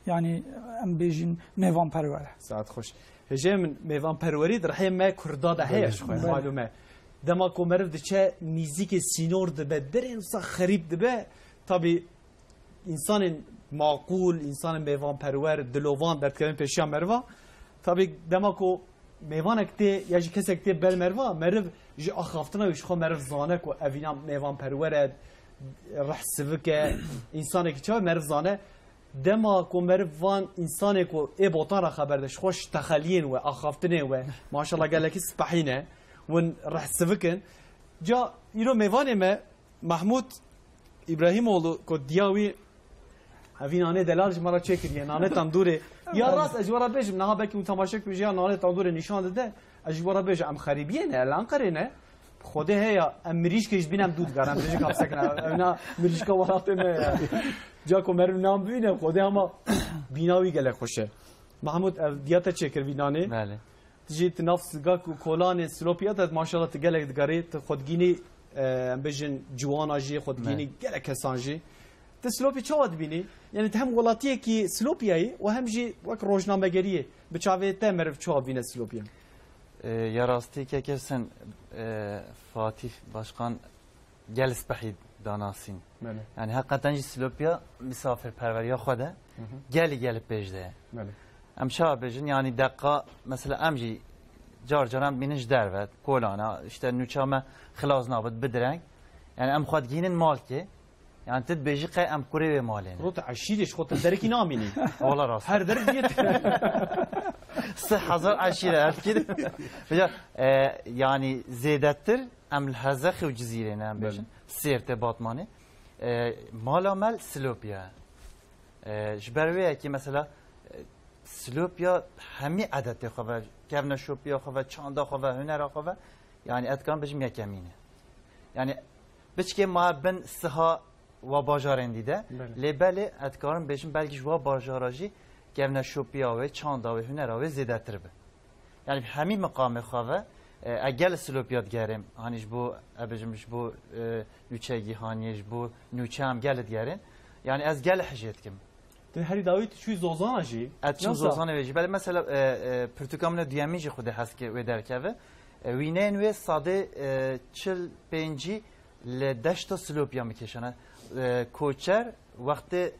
yani em bêjin mêvanperwer e. Saet xweş. Hêjayê min, mêvanperwerî di rihê me Kurda de heye Belê. ji xwe, Belê. malûm e. Dema ku meriv diçe nîzîkê sînor dibe, derên wisa xerîb dibe, tabî însanên maqûl, însanên mêvanperwer, dilovan derdikevin pêşiya meriva. Tabî dema ku mêvanek tê ya jî kesek tê ber meriva, meriv ji axaftina wî ji xwe meriv zane ku ev îna mêvanperwer e, rih sivik e, însanekî çawa meriv zane. Dema ku meriv van însanê ku ê botan re xeber de, ji xwe ji texeliyên we, axaftinên we, maşallah gelekî spehî ne, win rih sivik in. Ca îro mêvanê me Mahmûd Îbrahîmoğlu ku diya wî evî nanê delal ji me re çêkiriye, nanê tendûrê. Ya rast ez ji we re bêjim, niha belkî hûn temaşe ku jî ya nanê tendûrê nîşan dide, ez ji we re bêjim, em xerîbiyê ne, li Enqerê ne. Xwedê heya, em mirîşkê ji bîn em dû digarin, em mirîşk hapsekine. Evna mirîşka welatê me ye. Ca ku meriv nan bîne, Xwedê hema bîna wî gelek xweş e. Mahmûd, ev diya te çêkir vî nanê. Belê. Tu jî tu nav siga ku kolanê Silopiya de maşallah tu gelek digarî, tu xwedgînî, e, em bêjin ciwana jî, xwedgînî Belê. gelek kesan jî. Tu Silopî çawa dibînî? Yani tu hem welatiyekî Silopiyayî û hem jî wek rojnamegeriyê bi çavê te meriv çawa bîne Silopiya? E, ya rastî kekir sen, e, Fatih Başkan gel spehî danasîn. Belê. Yani heqeten jî Silopya misafirperweriya xwe de Hı hı. gelî gelî pêş de ye. Belê. Em çawa bêjin, yani deqa mesela em jî car car em bînin ji derve, kolana, işte nûça me xilas nabit bidireng. Yani em xwe digihînin malkê. Yani tu dibêjî qey em kurê wê malê ne. Rota eşîrê ji xwe tu derekî namînî. Wala rast. Her derek diye. Sih hezar eşîre her kî. Vêca, e, yani zêdetir em li Hezexê û Cizîrê ne em Belê. bêjin. Sêrtê Batmanê. E, mala me li Silopya. E, ji ber wê yekê mesela, e, Silopya hemî edetê xwe ve, kevneşopiya xwe ve, çanda xwe ve, hunera xwe ve, yani ez dikarim bêjim yekemîn e. Yani biçikê ma bin siha wa bajarên dî de, Belê. lê belê ez dikarim bêjim belkî ji wa bajara jî kevneşopiya wê, çanda wê, hunera wê zêdetir be. Yani hemî miqamê xwe ve, e, ez gel Silopya digerim. Hani ji bo, ez bêjim ji bo, e, nûçegîhaniyê, ji bo nûçe em gel digerin. Yani ez gel hijê dikim. Tu herî dawî tu çûyî Zozana jî? Ez çûm Nasıl? Zozanê ve jî. Belê mesela, e, e, pirtûka min duyemîn jî xwedê heskê wê derkeve. E, wîneyên wê sadê, e, çil pêncî li deşta Silopya min kêşane. E, koçer wextê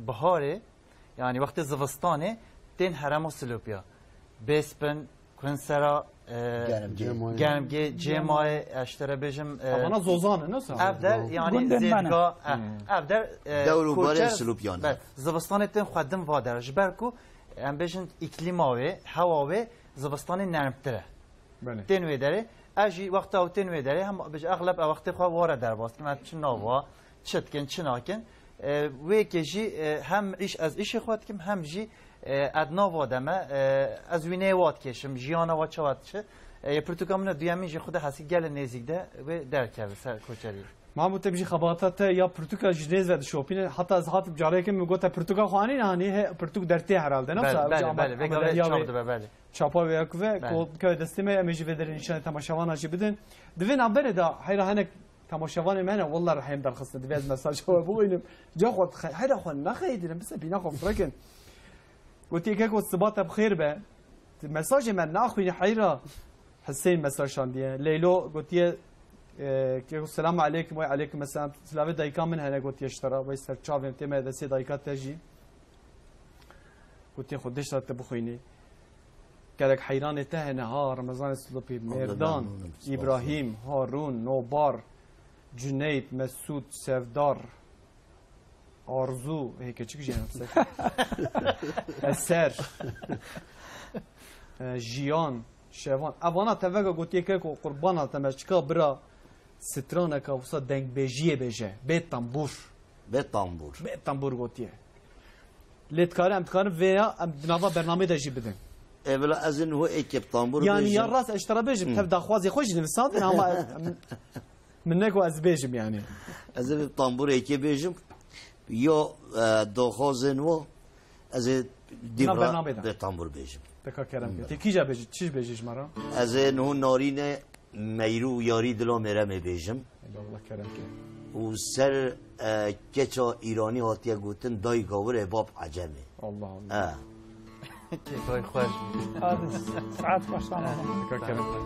biharê, yani wextê zivistanê tên herema Silopya. Bêspin, Kunsera, e, Germgê. Germgê, Cêmayê, ez ji te re bêjim, e, Evana Zozan e, ne sa? Ev der, yani Gundên me ne. Zêdga, e, Hmm. ev der, e, Dewr û barê koçer, Silopyan e. be, zivistanê tên xwe din va der. Ji ber ku, em bêjin, îklîma wê, hewa wê, zivistanê nermtir e. Belê. Tên wê derê, ez jî wexta ew tên wê derê, hem bêje, exleb ev wextê xwe ware derbas dikim, em çi nava, çi dikin, çi nakin. E, wê yekê jî, e, hem îş, ez îşê xwe dikim, hem jî, e, ez nava de me, e, ez wîneyê wa dikêşim, jiyana wa çawa diçe. E, yê pirtûka min e duyemîn jî xwedê hesî gelê nêzîk de wê derkeve ser koçerî. Mahmûd, te bijî xebata te ya pirtûka ji nêz ve dişopîne. Heta ez hatim careke min gote pirtûka xwe anîne hanî, he, pirtûk dertê herhalde, ne? Belê, Mesela, belê, Ahmet, belê, vêga Ahmet vê Eliya çap wê dibe, belê. Çapa wê ya ku ve, Belê. ku bikeve destê me, em ê jî vê derê nîşanê temaşevana jî bidin. Di vê navberê de heyra hinek temaşevanê me hene, wallah rehêm derxistin. Divê ez mesaj xwe bixwînim. Ca xwe dixe-, heyra xwe nexeyidin, em bise bîna xwe firekin. Gotiye, keko siba te bi xêr be. Mesajê me naxwînî heyra. Huseyîn mesaj şandiye. Leylo gotiye, e, keko selamu aleykum, wey aleykum selam. Silavê dayika min hene gotiye ji te re. Wey ser çavên tê me destê dayika te jî. Gotiye xwe dişta te bixwînî. Gelek heyranê te hene ha, Remezanê Silopî, Merdan, memnûnim, spas. Îbrahîm, Harûn, Nobar, Cuneyt, Mesûd, Sevdar, Arzu, hê keçik jî hene qisek. Eser, e, Jiyan, Şevan. Evana te vega gotiye keko qurbana te me çika bira straneka wisa dengbêjiyê bêje. Bê tembûr. Bê tembûr. Bê tembûr gotiye. Lê dikare, em dikarin vê ya, em di nava bernamê de jî bidin. E, bila ez ê niho êkê bi tambûr Yani bêjim. ya rast ez ji te re bêjim, Hı. tev daxwazê xwe jî nivisandin ama em, min ne ku ez bêjim yani. Ez ê bi tambûr êkê bêjim. Ya, e, daxwazên wa, ez ê Dîv Nav ra bernamê de. Bê tambûr bêjim. Deka kerem ke. Tê kîja bêjî, çi bêjî ji me re? Ez ê niho narîne meyrû û yarî dila mêremê bêjim. Ey Allah kerem ke. Û ser, e, keça îranî hatiye gotin, dayî gawirê bab ecemê. Allah Allah. E. Kêfay xweş. Hadi, saet başlamadan. Deka kerem ke.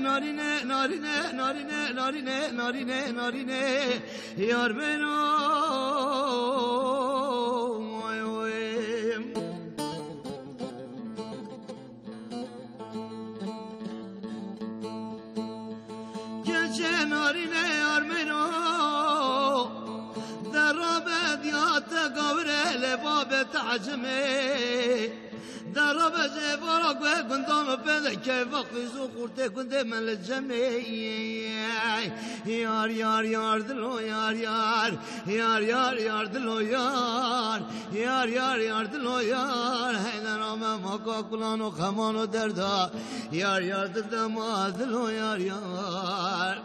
Narîne, narîne, narîne, narîne, narîne, narîne, yar beno. Oy, oy. Keçê narîne yar beno, derabe diya te gavire lê babê te ecimê. Derabe jê bara guhê gunda me pê de keyfa qîz û xurtê gundê me li cemê. Yar, yar, yar, dilo, yar, yar. Yar, yar, yar, dilo, yar. Yar, yar, yar, dilo, yar. Hey, dera me maka kulan û xeman û derda. Yar, yar, dil dema, dilo, yar, yar.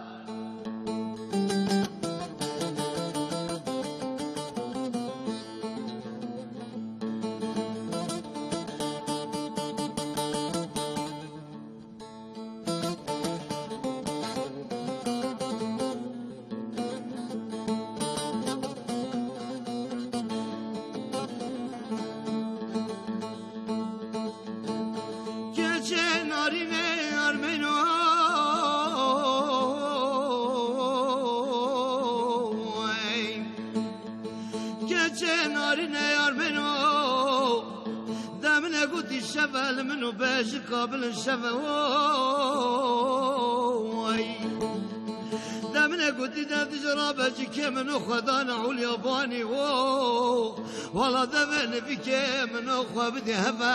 Keçê narîne armeno. Keçê narîne armeno. De min e gotî şeve li min û bejika bilin şeve oy. De min e gotî de dij rabe cikê min û xwe dane ewliya banî wo. Wala de ve nivîkê min û xwe bidî heve.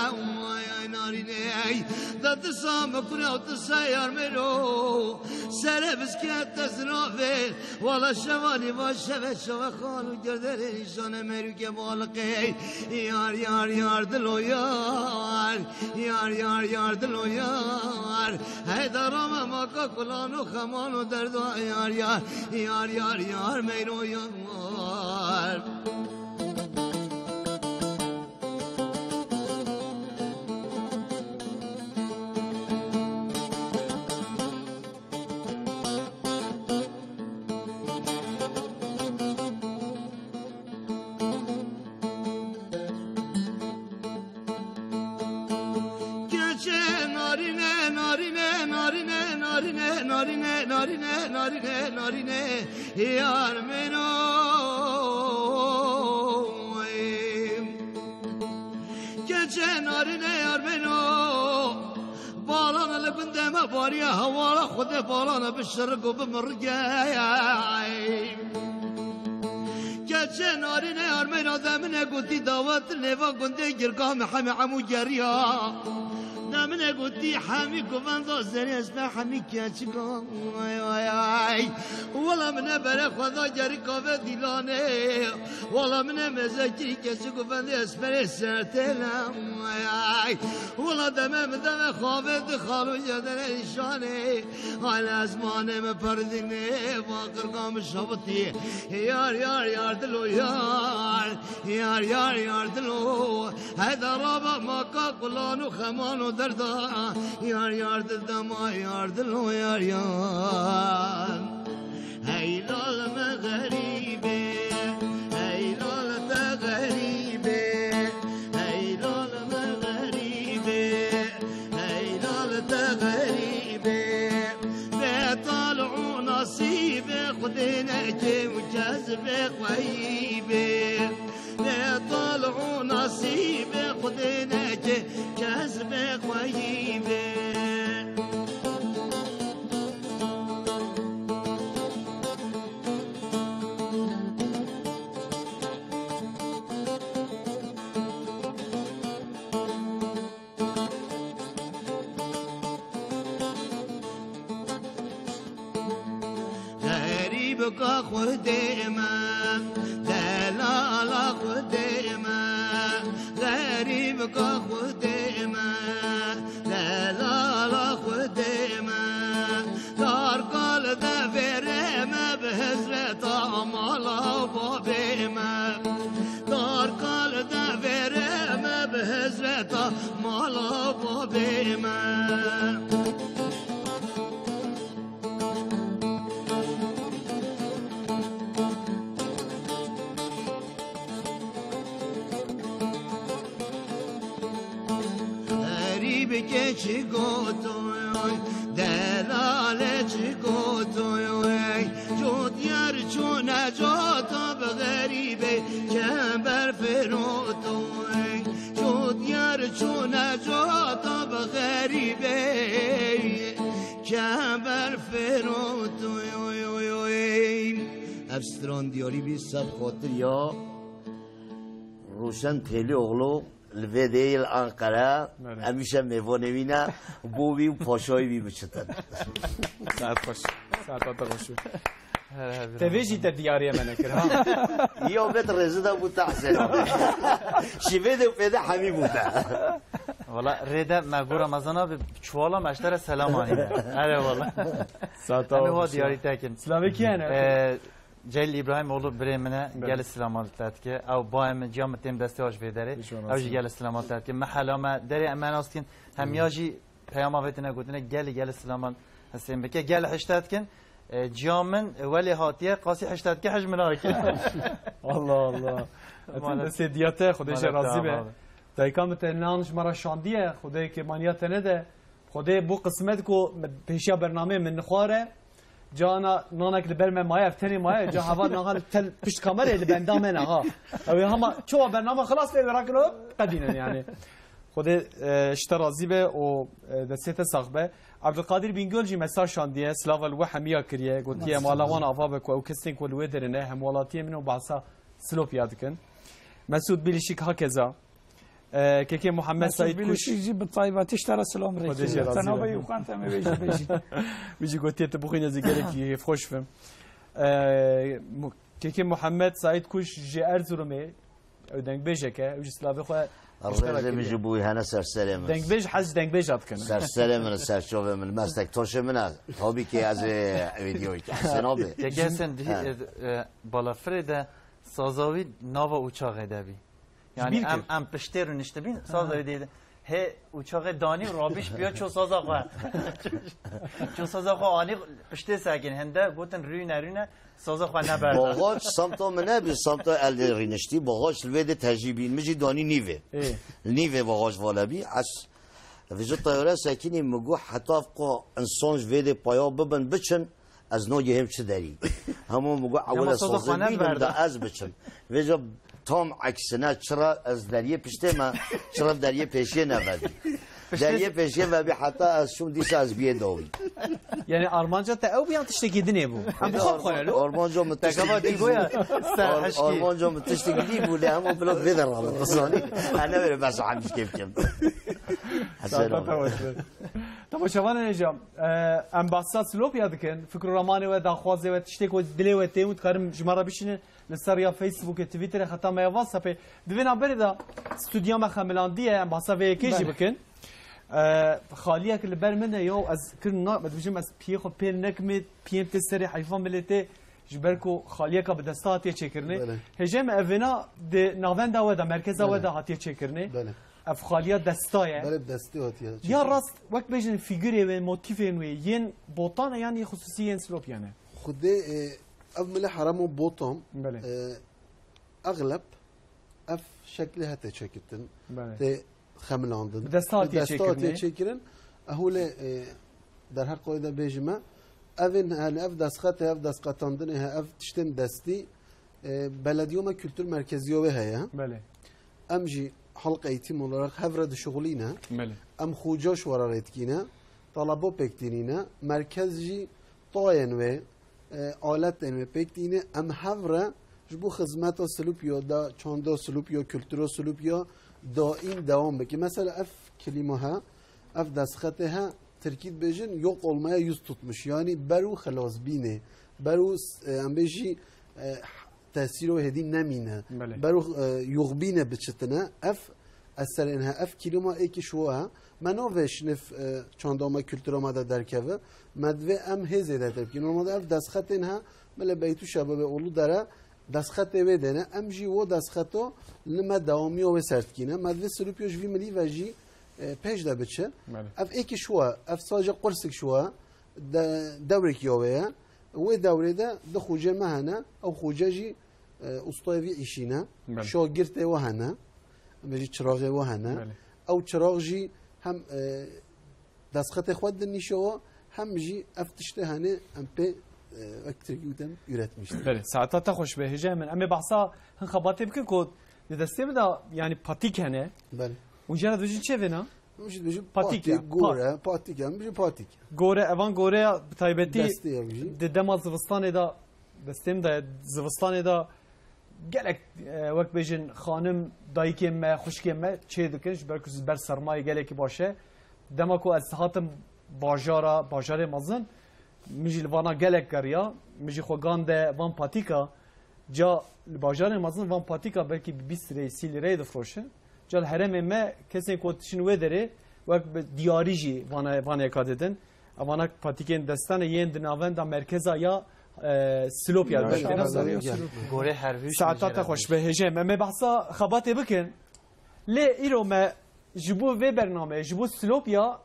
Ay, ay, narînê, ay. De disa me kurê ew disa yar mêro. Serê biskê te ziravê. Wala şevanî va şeve şeve xal û gerderê nîşane merûkê baliqê. Yar, yar, yar, dilo yar. Yar, yar, yar, dilo yar. Hey dara me maka kulan û xeman û derda yar, yar. Yar, yar, yar, meyro yar. Keçê narîne, narîne, narîne, narîne, yar meno. Keçê narîne yar meno. Balana li gundê me bariye hewala Xwedê balana bi şirik û bi mirige. Keçê narîne armeyna de min e gotî dawet nêva gundê girka me hemî hemû geriya. De min e gotî hemî govenda zerê ez me hemî keçika. Ay, ay, ay. Wela min e bere xwe da gerika ve dîlanê. Wala min e meze kirî keçik û vendê ez perê sertêne. Ay, ay. Wala deme min deme xavê di xalo yedene nîşanê. Ay, li ezmanê me perdînê, va qirqa min şabitî. Yar, yar, yar, dilo, yar. Yar, yar, yar, dilo. Heyda rabe maka kulan û xeman û derda. Yar, yar, dil dema, yar, dilo, yar, yar. Hey lal me xerîbê, hey lal te xerîbê, hey lal me xerîbê, hey lal te xerîbê. Bê tal û nasîbê Xwedê neke û kes bê xweyî bê. Bê tal û nasîbê Xwedê neke kes bê xweyî bê. Xerîbika Xwedê me, delala Xwedê me, xerîbika Xwedê me, delala Xwedê me. Darka li devêrê me bi hizreta mala babê me. Darka li devêrê me bi hizreta mala babê me. Herî bi keçik gotoy, Delale çi gotoy, co diyar ço necata bi xerîbê, çember fêrotoy, co diyar ço necata bi xerîbê, çember fêrotoy. Ev stran diyarî bî ser xatir ya Rûşen Têlîoğlu. Li vê dê yê li Anqere, Belê. em îşev mêvanê wî ne, bo wî û paşayê wî biçitin. Saet xweş. Saeta te xweş. Te vê jî te diyariye me nekir, ha? Yo, bet rêzi de bû te Hesên abi. Ji vê dê û pê de hemî bû te. Wala, rê de me got Ramazan abi, çuwala me ji te re selam anîne. Erê wala. Saeta Em ê wa xweş. diyarî te kin. Silavê kî ye ne? Ee, Celîl Îbrahîmoğlu birê min e, Belê. gelê silaman te dike. Ew bayê min, ciya min têm destê wa ji vê derê. Hiç olmazsa. Ew jî gelê silaman te dike. Mehela me, derê em nas dikin. Hem ya jî peyama vê tine gotine, gelê, gelê silaman Hesên bike. Gelê hişte dikin. E, ciya min, e, welê hatiye, qasî hişte dike, hij min nake. Allah Allah. Etin Maalesef. destê diya te, Xwedê jê Maalesef, razî be. abi. Dayika min te nan ji me re şandiye, Xwedê kêmaniya te nede. Xwedê bû qismet ku me pêşiya bernameyê min nixware. Ca na nanek li ber me maye, ev tenê maye, ca heva naha li tel pişt kamerê li benda me ne ha. Ew ê hema çawa bername xilas be, ew ê rakino, qedînin yani. Xwedê, e, ji te razî be û, e, destê te sax be. Abdulkadir Bingöl jî mesaj şandiye, silava li we hemiya kiriye, gotiye, Mesut. mala wan ava be ku ew kesên ku li wê derê ne, hemwelatiyê min û behsa Silopya dikin. Mesut Bilişik hakeza. Ee, Kekê Muhammed Mesut Said Kuş. Bilişik jî bi taybetî ji te re silam Xwedê rêkiriye. jê razî Te be. navê Yukan te me vê jî bêjî. Min jî gotiye tu bixwîne zî gelekî hêfxweş bim. Ee, mu-, Kekê Muhammed Said Kuş ji Erzurumê, ew dengbêjek e, ew jî silavê xwe Rêzê min ji bo wî hene ser serê min. Dengbêj hez ji dengbêja dikin. Ser serê min, ser çavê min, meslektaşê min e. Tabii ki ez ê vîdeoyê ki Hesen abi. Kekê Hesen, di-, Ha. e, e, balafirê de saza wî nava uçaxê de bî. Yani Ji bîr em, kir. em piştê rûniştibîn, saz Ha. ew dê, he, uçaxê danî û rabîş piya ço saza xwe. Ço saza xwe anî piştê sekin. Hinde gotin rûne, rûne, saza xwe neberda. Bagaç samta min nebî, samta el de rîniştî. Bagaç li vê de tejî bîn. Min jî danî nîvê. Ê. Nîvê bagaç vale bî. Ez vêca teyare sekinî, min got heta ko insan ji vê de paya bibin, biçin. Ez nagihêm çi derî. Hemû min got, Dema ewil ez saza xwe sazê bînim, neberda. da ez biçim. Vêca tam eksine, çira ez deriyê piştê me, çira deriyê pêşiyê nevedî. Piştê Deriyê pêşiyê vebî heta ez çûm dîsa ez biyê dawî. Yani armanca te ew bû yan tiştekî dinê bû? Em bi xwe Arman-, bixwene lo. Armanca min Te tiştekî gava dî bû. digoya ser Ar-, eşkî. Armanca min tiştekî dî bû, lê hemû bila vê de ralin. Qisani. Ene vere bes hemîş kêf kim. Hesen Saeta abi. te baş be. Temaşevanên hêja, e, em behsa Silopya dikin. Fikr û ramanê we, daxwazê we, tiştê ku dilê we tê û dikarin ji me re bişînin li ser ya Facebookê, Twitterê, xeta me ya WhatsAppê. Di vê navberê de stûdya me xemilandiye, em behsa vê yekê jî Belê. bikin. E, xaliyek li ber min e, ya ez kir na, me dibêjim ez piyê xwe pêl nekimê, piyêm tê serê heyfa milê tê, ji ber ku xaliyeka bi desta hatiye çêkirinê. Belê. Hêjayê me ev vêna di navenda we de, merkeza Belê. we de hatiye çêkirinê. Belê. Ev xaliya desta ye. Belê, bi destê hatiye Ya çêkirin. rast, wek bêjin fîgurê wê, motîfên wê, yên Botan e yan yê xisûsî yên Silopyan e? Xwedê, e, ev milê heremo Botan, Belê. e, exleb ev şeklê hete çêkitin. Belê. Tê xemilandin. Bi desta Bi hatiye desta hatiye çêkirinê. çêkirin. Ehûlê, e, derheq wê de bêjime, evên, yani ev destxetê, ev destqetandinê he, ev tiştên destî, e, belediyo me kültür merkeziyo wê heye. Belê. Em jî halk eğitim olarak hev re dişuxulîne. Belê. Em xuca ji we re rê dikîne. Talabo pêk tînîne. Merkez jî tayên wê, e, aletên wê pêk tîne. Em hev re ji bo xizmeta Silupyo de, çanda Silupyo, kultura Silupyo daîm dewam bike. Mesela ev kilîma he, ev destxetê he, tirkî dibêjin, yok olmaya yüz tutmuş. Yani ber û xilasbînê. Ber û, e, em bêjî, e, tesîro hêdî nemîne. Belê. Ber û, e, yoxbîne biçitine. Ev eserên he, ev kilîma êkî ji we he. Me navê şinif, e, çanda me, kultura me de derkeve. Me divê em hê zêdetir bikîn. Normalde ev destxetên he, me li Beytû Şebabê Oğlu dere destxetê wê dêne. Em jî wo destxeto li me dewamiya wê ser dikîne. Me divê Silupyo ji vî milî ve jî, e, pêş de biçe. Belê. Ev êkî ji we, ev sace qursik ji we, de, dewrek ya wê ye. Wê dewrê de du xucê me hene. Ew xuce jî, e, ustayê vî îşî ne. Belê. Şagirtê we hene. Em jî çiraxê we hene. Belê. Ew çirax jî hem, e, destxetê xwe dinîşe we, Hem jî ev tiştê hene em pê, e, wek Tirkî gotin, üretmiştir. Belê, saeta te xweş be, hêja min. Em ê behsa hin xebatê bikin ku di destê min de, yanî, patîk hene. Belê. Û jê re dibêjin çi vêna? Em jî dibêjin patîk, patîk ya, pa- gore, patîk ya, em bêjin patîk. Gore, evan gore ya, bi taybetî destê ya bijî. Di dema zivistanê de, destê min de zivistanê de gelek, e, wek bêjin xanim, dayikên me, xwişkên me çê dikin, ji ber ku ji ber sermayê gelekî baş e. Dema ku ez hatim bajara, bajarê mezin, min jî li vana gelek geriya, min jî xwe gande van patîka, ca li bajarê mezin van patîka belkî bi bîst lîreyê, sî lîreyê difroşin. Ca li herêmê me kesên ku tişin wê derê, wek bi diyarî jî vana-, vaneka didin. Evana patîkên destane yên di navenda merkeza ya, e, Silopya, Belê, belê, belê, belê. Gorê her hûş Saeta te xweş be, hêjê me. Me behsa xebatê bikin. Lê îro me ji bo vê bernameyê, ji bo Silopya,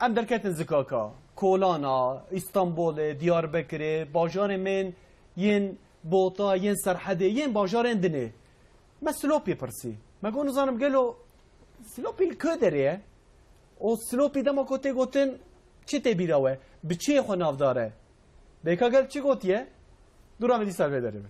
em derketin zikaka. Kolana, Îstanbulê, Diyarbekirê, bajarê me yên Bota, yên Serhedê, yên bajarên dinê. Me Silopî pirsî. Me got, nizanim gelo Silopî li ku derê ye? Û Silopî dema ku tê gotin, çi tê bîra we? Bi çiyê xwe navdar e? Bêka gel çi gotiye? Dûra me dîsa vê derê be.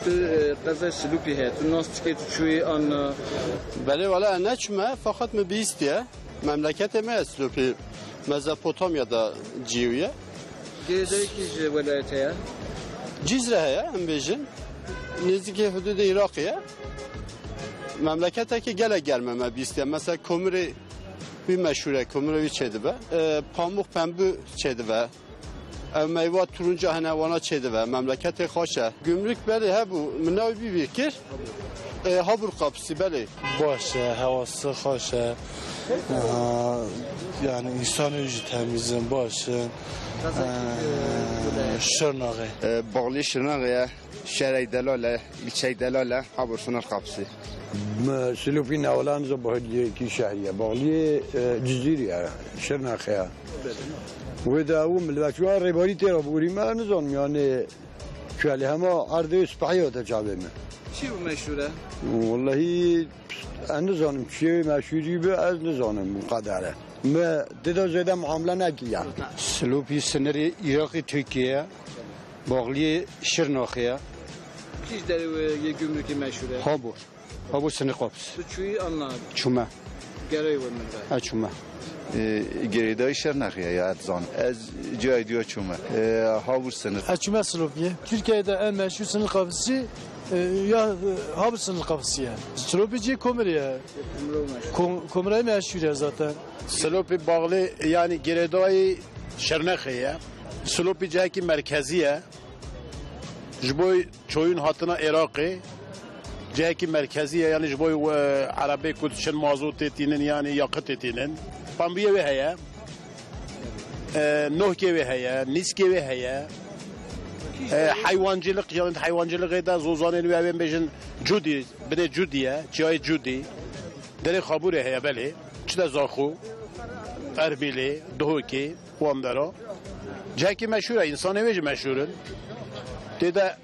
Tu, e, qezay Silopî heye. Tu nas dikey, tu çûyî an, e? Belê, wele ez neçûme, feqet min bihîstiye. Memleketê me ye Silopî, Mezopotamya de cî ye. Girêdayî kî ji welayetê ye? Cizre heye, em bêjin. Nêzîkê hududê Iraqê ye. Memleketekî gelek germ e, me bihîstiye. Mesela komirê wî meşhûr e, komirê wî çêdibe. E, pamûq pembû çêdibe. Ev meywa turunca hene, wana çêdibe. Memleketê xweş e. Gümrük belê hebû, min navê bî bîr kir. E, Habur Kapısı belê. Baş e, hewası xweş e. Aha, yani insanı jî temiz in, baş in. Ee, Şırnak'ı. E, bağlı Şırnak'ı ya. Şehre Delal e, ilçe Delal e, Habur sınır kapısı. M-, Silopî newlan ji Bahiriyekî şehriye, Baxliyê, e, Cizîrî ye, Şirnexê ye. Wê de ew milletçiwan rêbarî tê re bûrî me, nizanim yani, çelê hema erdê spehî hate çavê me. Çi bû meşhûr e? Wellehî, ez nizanim çiyê meşhûrî bi, ez nizanim qedere. Me tê de zêde muamele nekiriye. Silopî sinirê Iraqê Tirkiye ye. Baxliyê Şirnaxê ye. Kî ji derê wê yê gumrukê meşhûr e? Habur. Habur sınır kapısı. Tu çûyî an na? Çûme. Gerayê we min be. Ha, çûme. E, girêdayî Şirnaxê ye, ya ez dizanim. Ez cihayê diya çûme. E, Habur sınır. Ez çûme Silopiyê. Türkiye'de en meşhur sınır kapısı, e, ya, e, Habur sınır kapısı ye. Silopî cihê komirê ye. Kom-, komirayê meşhur ye zaten. Silopî bağlı, yani girêdayî Şirnexê ye. Silopî cihekî merkezî ye. Ji bo çoyûn hatina Iraqê, cihekî merkezî ye, yani ji bo, e, erebê ku diçin mazotê tînin, yani yakitê tînin. Pambiyê wê heye, e, nohkê wê heye, nîskê wê heye. E, heywancılık, yani heywancılıkê de zozanên wê, em bêjin cudî, binê cudî ye, çiyayê cudî. Derê Xabûrê heye belê, çi de Zaxo, Erbîlê, Duhokê. Wan dera. Cihekî meşhûr e, însanê wê jî meşhûr in. Tê de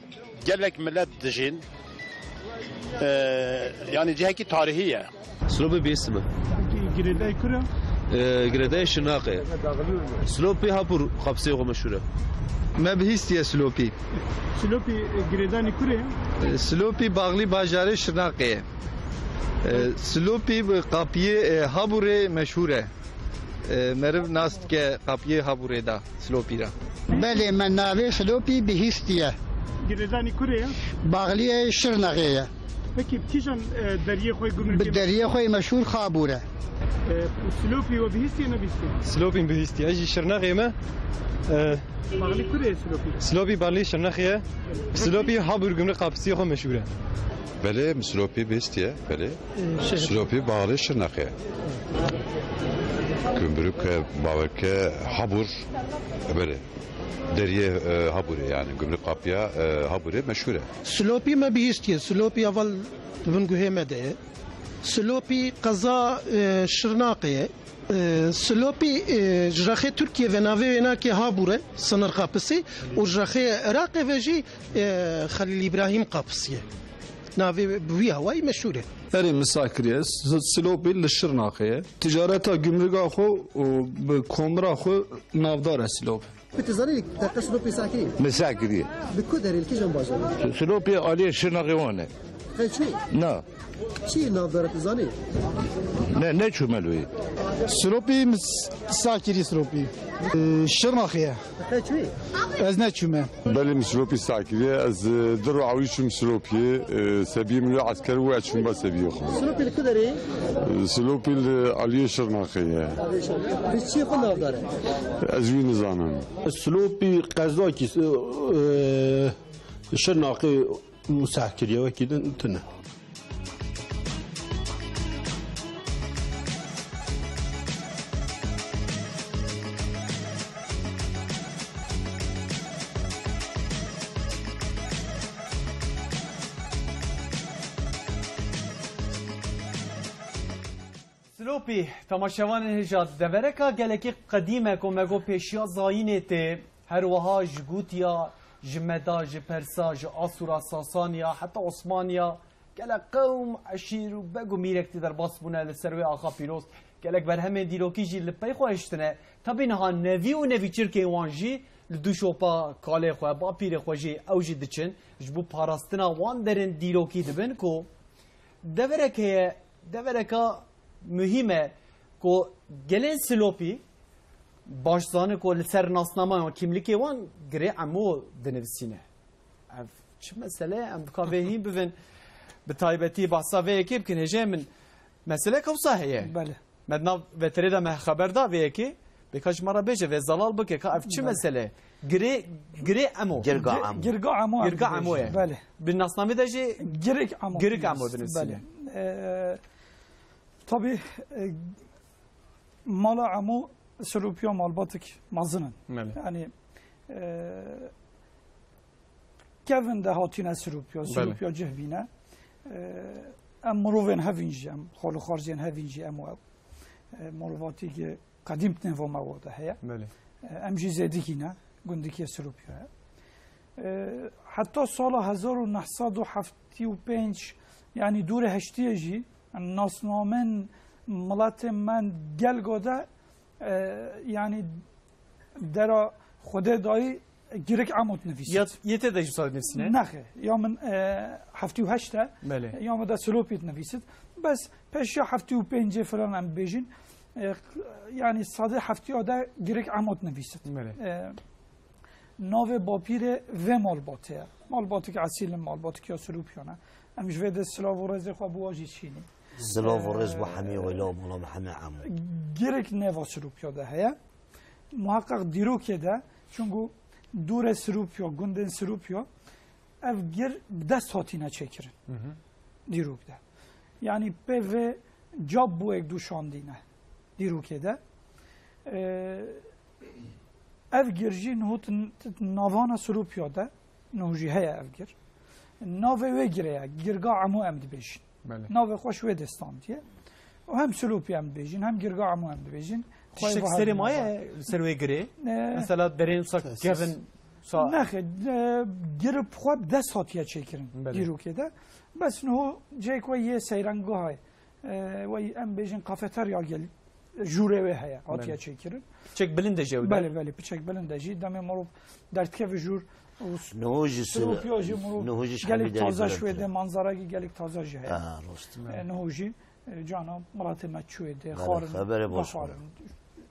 gelek milet dijîn. Ee, yani cihekî tarihî ye. Silopî bihîstime. Girêdayî kur e? Ee, girêdayî Şirnaqê. Silopî Hapûr qapsiyê xwe meşhûr e. Me bihîstiye Silopî. Silopî, e, girêdanî kur e? Ee, Silopî baxlî bajarê Şirnaqê ye. Ee, Silopî bi qapiyê, e, Haburê meşhûr e. E, meriv nas dike qapiyê Haburê de Silopî re. Belê, me navê Silopî bihîstiye. Girêdanî kurê ye? Baxliyê Şirnexê ye. Pekî, bi kîjan, e, deriyê xwe gumrukê? Bi deriyê xwe meşhûr Xabûr e. E, Silopî we bihîstiye, nebihîstiye? Silopî bihîstiye. Ez jî Şirnexê me. E, Silopî balê Şirnexê ye. Silopî Habur Gümrük Kapısiyê xwe meşhûr e. Belê, Silopî bêstiye, belê. Silopî balê Şirnexê ye. Gümrük, e, baweke Habur, e, belê. Deriyê, e, Haburê yani, Gümrük Kapıya, e, Haburê meşhûr e. Silopî me bihîstiye. Silopî heval di bin guhê me de ye. Silopî qeza, e, Şirnexê ye. E, Silopî, e, ji rexê Tirkiye ve navê wênakê Habur e, Sınır Kapısı, û ji rexê Iraqê ve jî, e, Xelîl Îbrahîm Kapısı ye. Navê bi wî hawayî meşhûr e. Erê, Misakirî ye. S-, Silopî li Şirnexê ye. Ticareta gümrüga xwe û bi komira xwe navdar e Silopî. Ku tu zanî, te qe Silopî Misakirî? Misakirî. Li ku derê, li kîjan bajarê? Silopî aliyê Şirnexê wan e. Qey çûyî? Na. Çi navdar e, tu zanî? Ne, neçûme li wê. Silopî Mis-, Misakirî Silopî. Ee, Şirnexê ye. Qey çûyî? Ez neçûme. Belê, min Silopî Misakirî ye. Ez, e, du roj ewî çûm Silopiyê. E, sebiyê min wê esker û ez çûm ba sebiyê xwe. Silopî li ku derê? E, Silopî li aliyê Şirnexê ye. Aliyê Şirnexê. Piştî çi xwe navdar e? Ez wî nizanim. Silopî qezakî, e, Şirnexê Misakirî ye, wekî din tune. Silopî, temaşevanên hêja, devereka gelekî qedîm e ku me got pêşiya zayînê tê, her wiha ji Gûtiya, ji Meda, ji Persa, ji Asûra, Sasaniya, heta Osmaniya, gelek qewm, eşîr û beg û mîrek tê derbas bûne li ser wê axa pîroz. Gelek berhemên dîrokî jî li pey xwe hiştine. Tabî niha nevî û nevî çirkên wan jî li dû şopa kalê xwe, bapîrê xwe jî ew jî diçin. Ji bo parastina wan derên dîrokî dibin ku deverek heye, devereka muhîm e ku gelên Silopî baş zanin ku li ser nasnama wan, kîmlikê wan girê Emo dinivîsîne. Ev çi mesele ye? Em dika vê hîn bivin. Bi taybetî bahsa vê yekê bikin. Hêjayê min, meseleka wisa heye. Belê. Me di nav veterê de me xeber da vê yekê. Bê ka ji me re bêje, vê zelal bike ka ev çi Belê. Mesele ye? Girê, girê Emo. Girga Gi-, Emo. Girga Emo em Girga dibêjin. Emo ye. Belê. Bi nasnamê de jî Girik Emo Girik Emo dinivîsîne. Belê. Ee, tabii, e, mala Emo Silopiya malbatik mezin in. Belê. Yani, e, kevin de hatine Silopiya, Belê. Silopiya cih bîne. E, em mirovên hevîn jî, em xalixarziyên hevîn jî em ew. E, malbatî ki qedîm nêva me wa de heye. Belê. E, em jî zêdikî ne, gundikê Silopiya ye. E, heta sala hezar û neh sed û heftê û pênc, yani dûrê heştiyê jî, nasnamên miletê me gelgo de, e, yani dera Xwedê dayî Girik Emo dinivîsit. Ya, yê tê de jî wisa dinivîsîne? Nexê. Ya min, e, heftê û heşt e. Belê. Ya min de Silopî dinivîsit. Bes pêşiya heftê û pêncê filan em bêjin. E, yani sedê heftiya de Girik Emo dinivîsit. Belê. E, navê bapîrê vê malbatê ye. Malbatik esîl in, malbatik ya Silopiyan e. Em ji vê de silav û rêzê xwe bi wa jî çînî. Silav û rêz bo hemî wela û mala me hemî Emo. Girik nêva Silopiya de heye. Muheqeq dîrokê de, çunku dûrê Silopiya, gundên Silopiya, ev gir bi dest hatine çêkirin. Hı hı. Dîrok de. Yani pê vê cab bûyek dû şandîne dîrokê de. Ee, ev gir jî niho t-, t-, navana Silopiya de, niho jî heye ev gir. Navê wê girê ye, Girga Emo em dibêjin. Belê. Navê xwe ji wê de standiye. Û hem Silopî em dibêjin, hem Girga Emo em dibêjin. Tiştek serê maye li ser wê girê? E, mesela derên wisa kevin, wisa Nexê, e, gir bi xwe bi dest hatiye çêkirin Belê. Dîrokê de. Bes niho cihê ku yê seyrangeha ye. E, wey em bêjin kafeterya gel, jûrê wê heye, hatiye Belê. Çêkirin. Piçek bilind e jî ew de? Belê, belê, piçek bilind e jî. Demê mirov derdikeve jûr û s-, Niho jî s-, Silopiya jî mirov niho jî ji gelek hemî derê taze bilind ji wê e. De, manzarayekî gelek taze jî heye. Ha, rast. E, niho jî, e, cana miletê me çûyê de, Belê, xwarin, xeberê baş bixwarin,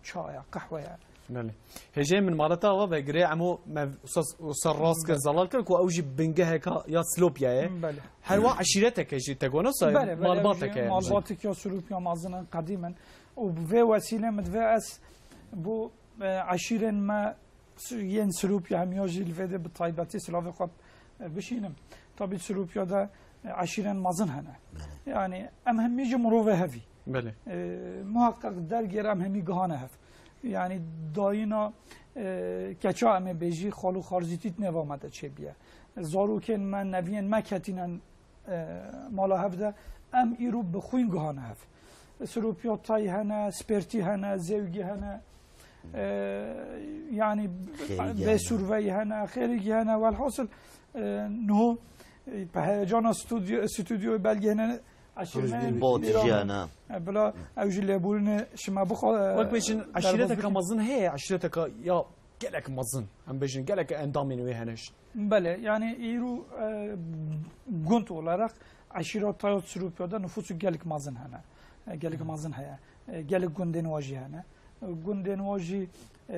çaya, qehweya. Belê. Hêjayê min maleta ava ve girê Emo me wisa, wisa rast kir, Belê. Zelal kir ku ew jî bingeheka ya Silopiyayê. Belê. Her wa eşîreteke jî te got, wisa Belê, belê, malbateke ew jî ye. Malbatik ya Silopiya mezin in, qedîm in. Û bi vê wesîlê min divê ez bo, e, eşîrên me Yên Silopya hem ya jî li vê de bi taybetî silavê xwe, e, bişînim. Tabî Silopya de, e, eşîren mezin hene. Belê. Yani em hemî ji mirovê hevî. Belê. E, muhakkak dergêr em hemî gihane hev. Yani dayîna, e, keça em ê bêjî xalo xarzîtît nêva me de çêbiye. Zarokên me, neviyên me ketînen e, mala hev de em îro bi xwîn guhane hev. Siropiyatay hene, spêrtî hene, zewgî hene, e, yani Xêrîgî hene. Bêsûrveyî hene, xêrîgî hene. Welhasil, e, niho, e, bi heyecana stûdyo-, stûdyoyê belgê hene, eşîrmeyên Bot jî hene. E, bila ew jî lêborînê şima bixwe, e, Wek bêjin, eşîreteka derbas bikin. Mezin heye, eşîreteka ya gelek mezin. Em bêjin, gelek endamên wê hene. Belê, yani îro, e, gund olarak eşîra Tayot Siropya de nüfusu gelek mezin hene. E, gelek Hı. mezin heye. E, gelek gundên wa jî hene. E, gundên wa jî, e,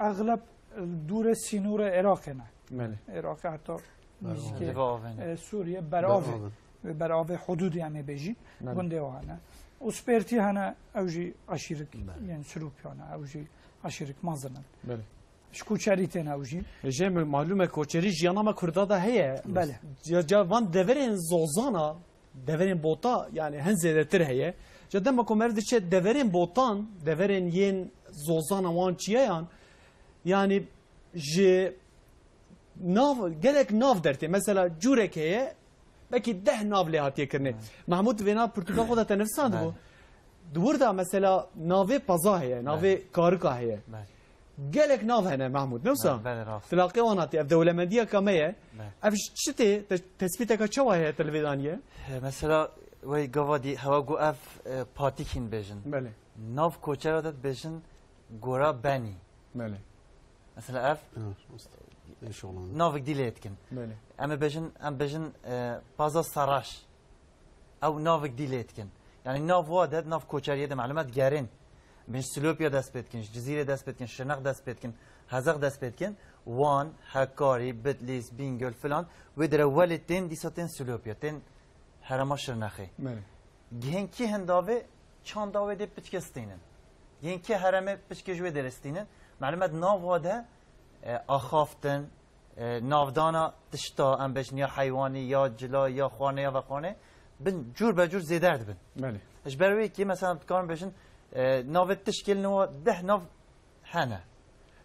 exleb, e, dûrê sînorê Iraqê ne. Belê. Iraqê heta Beravê. nîzikê, Li avê ne. e, Sûriye Beravê. Beravê. Beravê hudûdê em ê bêjîn. Belê. Gundê wa hene. Û spêrtî hene, ew jî eşîrik, Belê. yani Siropya ne, ew jî eşîrik mezin in. Belê. Ji koçerî têne ew jî. Ji me malûm e koçerî jiyana me Kurda de heye. Belê. Ca, ca van deverên zozana, deverên bota, yani hin zêdetir heye. Ca dema ku meriv diçe deverên botan, deverên yên zozana wan çiyeyan, yani ji nav, gelek nav dertê. Mesela cûrek heye, belkî deh nav lê hatiye kirinê. Belê. Mahmûd vêna pirtûka xwe de te nivîsandibû. Belê. Di wir de mesela navê peza heye, navê Belê. karika heye. Belê. Gelek nav hene Mahmûd, ne wisa? Belê, belê, rast. Tilaqê wan hatiye, ev dewlemendiyeka me ye. Belê. Ev ji çi tê, te-, tespîteka çawa heye te li vê daniye? E, mesela, wey gava dî, hewa got ev, e, patîkîn bêjin. Belê. Nav koçera de dibêjin gora benî. Belê. Mesela ev Ha, rast. Eşolan. navik dî lê dikin. Belê. Em ê bêjin, em bêjin, e, paza saraş. Ew navik dî lê dikin. Yani nav wa de, nav koçeriyê de malûm e digerin. Bin ji Silopya dest pê dikin, ji Cizîrê dest pê dikin, Şirnex dest pê dikin, Hezex dest pê dikin. Wan, Hekarî, Bitlîs, Bîngöl filan. Wê dire welê tên dîsa tên Silopya, tên herema Şirnexê. Belê. Gihên kî hinda vê çanda wê dê piçkê stînin. Gihên kî heremê piçkê ji wê derê stînin. Malûm e di nav wa de, e, axaftin, e, navdana tişta, em bêjin ya heywanî, ya cila, ya xwarinê, ya vexwarinê, bin cûr be cûr zêder dibin. Belê. Ji ber wê kî mesela dikarin bêjin, e, navê tişkê li nava deh nav hene.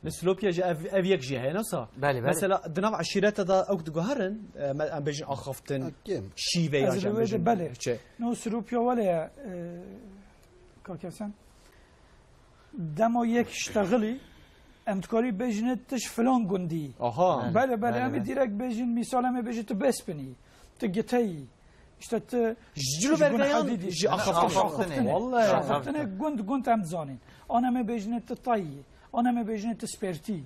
Li Silopya jî ev, ev yek jî heye, ne wisa? Belê, belê. Mesela di nav eşîreta de ew diguherin, e, me-, em bêjin axaftin, Ha, kêm. şîve ya Ez jî em li wê bêjin de belê. çi? No Silopya wele ye, e, Kak Hesen. Dema yek ştexilî, em dikarî bêjinê tu ji filan gundî. Aha. Belê, belê, Belê, em ê belê. direkt bêjin, mîsal em ê bêjin tu bespinî, tu giteyî. İşte tu Ji cilo ji gun bergeyan hedîdî. ji axaftinê. Axaftinê. Vallahi. Axaftinê gund gund em dizanin. An em ê bêjinê tu tayî, an em ê bêjinê tu spêrtî.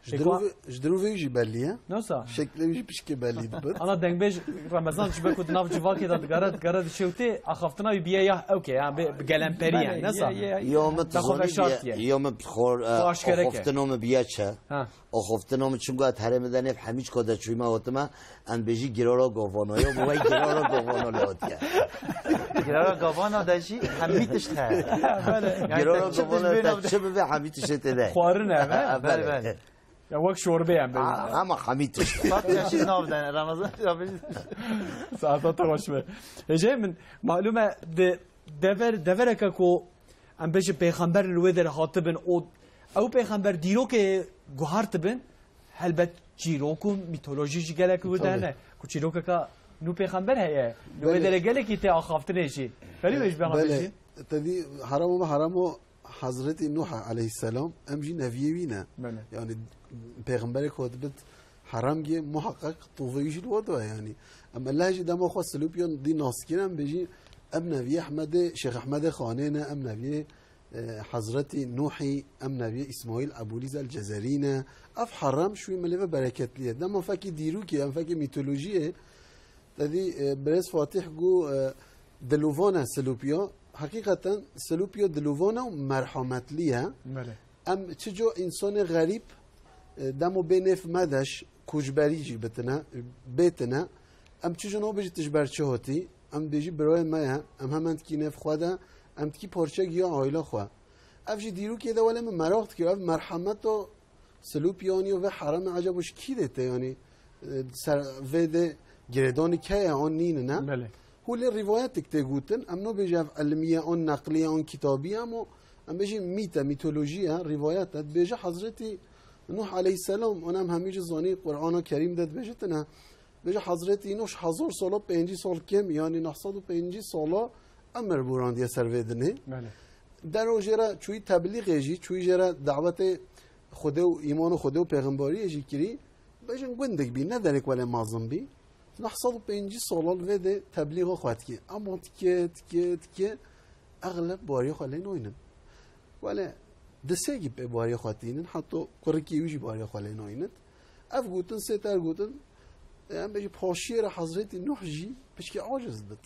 Ji Pêk dirû wa- vê, ji dirû vê jî belî ye. Nasıl? Şeklê wî jî pişkê belî dibit. Ana dengbêj Remezan ji ber ku di nav civakê de digere, digere dişewtê, axaftina wî biye ya ewke, yani bi, bi gelemperî yani, Belê, nesa? ye, ye, ye. Yo min Daxwe tizonî veşart biye, ye. yo min xor, e, Xwe aşkere ke. axaftina min biye çi? Ha. Axaftina min çunga ez herêmê de nêv hemî çika de çûyî me hotime, em bêjî girara gavana. Yo, bi wey girara gavana li hatiye. Girara gavana de jî hemî tişt heye. Belê. Yani Girara te çi gavana tişt te bêne çi bibe hemî tiştê tê de. Xwarin e, Ha, ha, Belê, belê. belê. Ya wek şorbe yani böyle. Ha, ama hemî tişt. Sat ya şî nav dene, Ramazan abi. Saata te baş be. Ece min, malum e de dever, devereke ku em bêjin pêxember li wê derê hatibin û ew pêxember dîrokê guhartibin, helbet çîrok û mîtolojî jî gelek li wir de Tabii. hene. Ku çîrokeka nû pêxember heye. Li wê Belê. derê gelekî tê axaftinê jî. Belê wê ji bena Belê. bêjî? Te dî heramo me heramo Hazretî Nuh aleyhisselam, em jî neviyê wî ne. Belê. Yani pêxemberê ku dibit herem gê muhakkak tovê wî jî li we de ye yani. Em Allah jî dema xwe Silopyon dî naskî ne, em bêjî em neviyê Ehmedê, Şêx Ehmedê Xanê ne, em neviyê, e, Hazretî Nuhî, em neviyê Îsmaîl Ebûlîz el Cezerî ne. Ev herem ji wî milê ve bereketlî ye. Dema fekî dîrokê, em fekî mîtolojiyê, te dî, e, birêz Fatîh got, e, dilovane Silopya. Heqîqeten Silopya dilovane û merhametlî ye. Belê. Em çi co însanê xerîb, e, demo bê nêv me de ji koçberî jî bitine, bêtine, em çi ji nabêjî tu ji ber çi hatî, em dibêjî birayê me ye, em hemen dikî nêv xwe de, em dikî parçek ya aîla xwe. Ev jî dîrokê de wele min meraq dikir, ev merhameta Silûpî aniyo vê heremê, ecebo ji kî dê te, yanî, e, ser vê de girêdanî ke ye an nînin e? Belê. Hû lê rîvayetek tê gotin, em nabêje ev ilmiye an neqliye an kitabî ye, ama em bêjin mît e, mîtolojî ye, rîvayet e. Dibêje Hezretî Nuh aleyhisselam, an em hemî jî zanî Qur'ana Kerîm de dibêje tine. Bêje Hezretî Nuh hezar sala pêncî sal kêm, yanî neh sed û pêncî sala emir bûrandiye ser vê dinê. Belê. Dero jê re çûyî teblîxê jî, çûyî jê re dawetê Xwedê û îmana Xwedê û pêxembariyê jî kirî. Bêjin gundek bî, ne derek wele mezin bî. Neh sed û pêncî sala li vê de teblîxa xwe dikî. Ama dikî, dikî, dikî, exleb bariya xwe lê naynin. Wele di sêgî pê bariya xwe tînin, heta kurikî wî jî bariya xwe lê naynin. Ev gotin, sê ter gotin, em bêjî paşiyê re Hezretî Nuh jî piçkî aciz bit.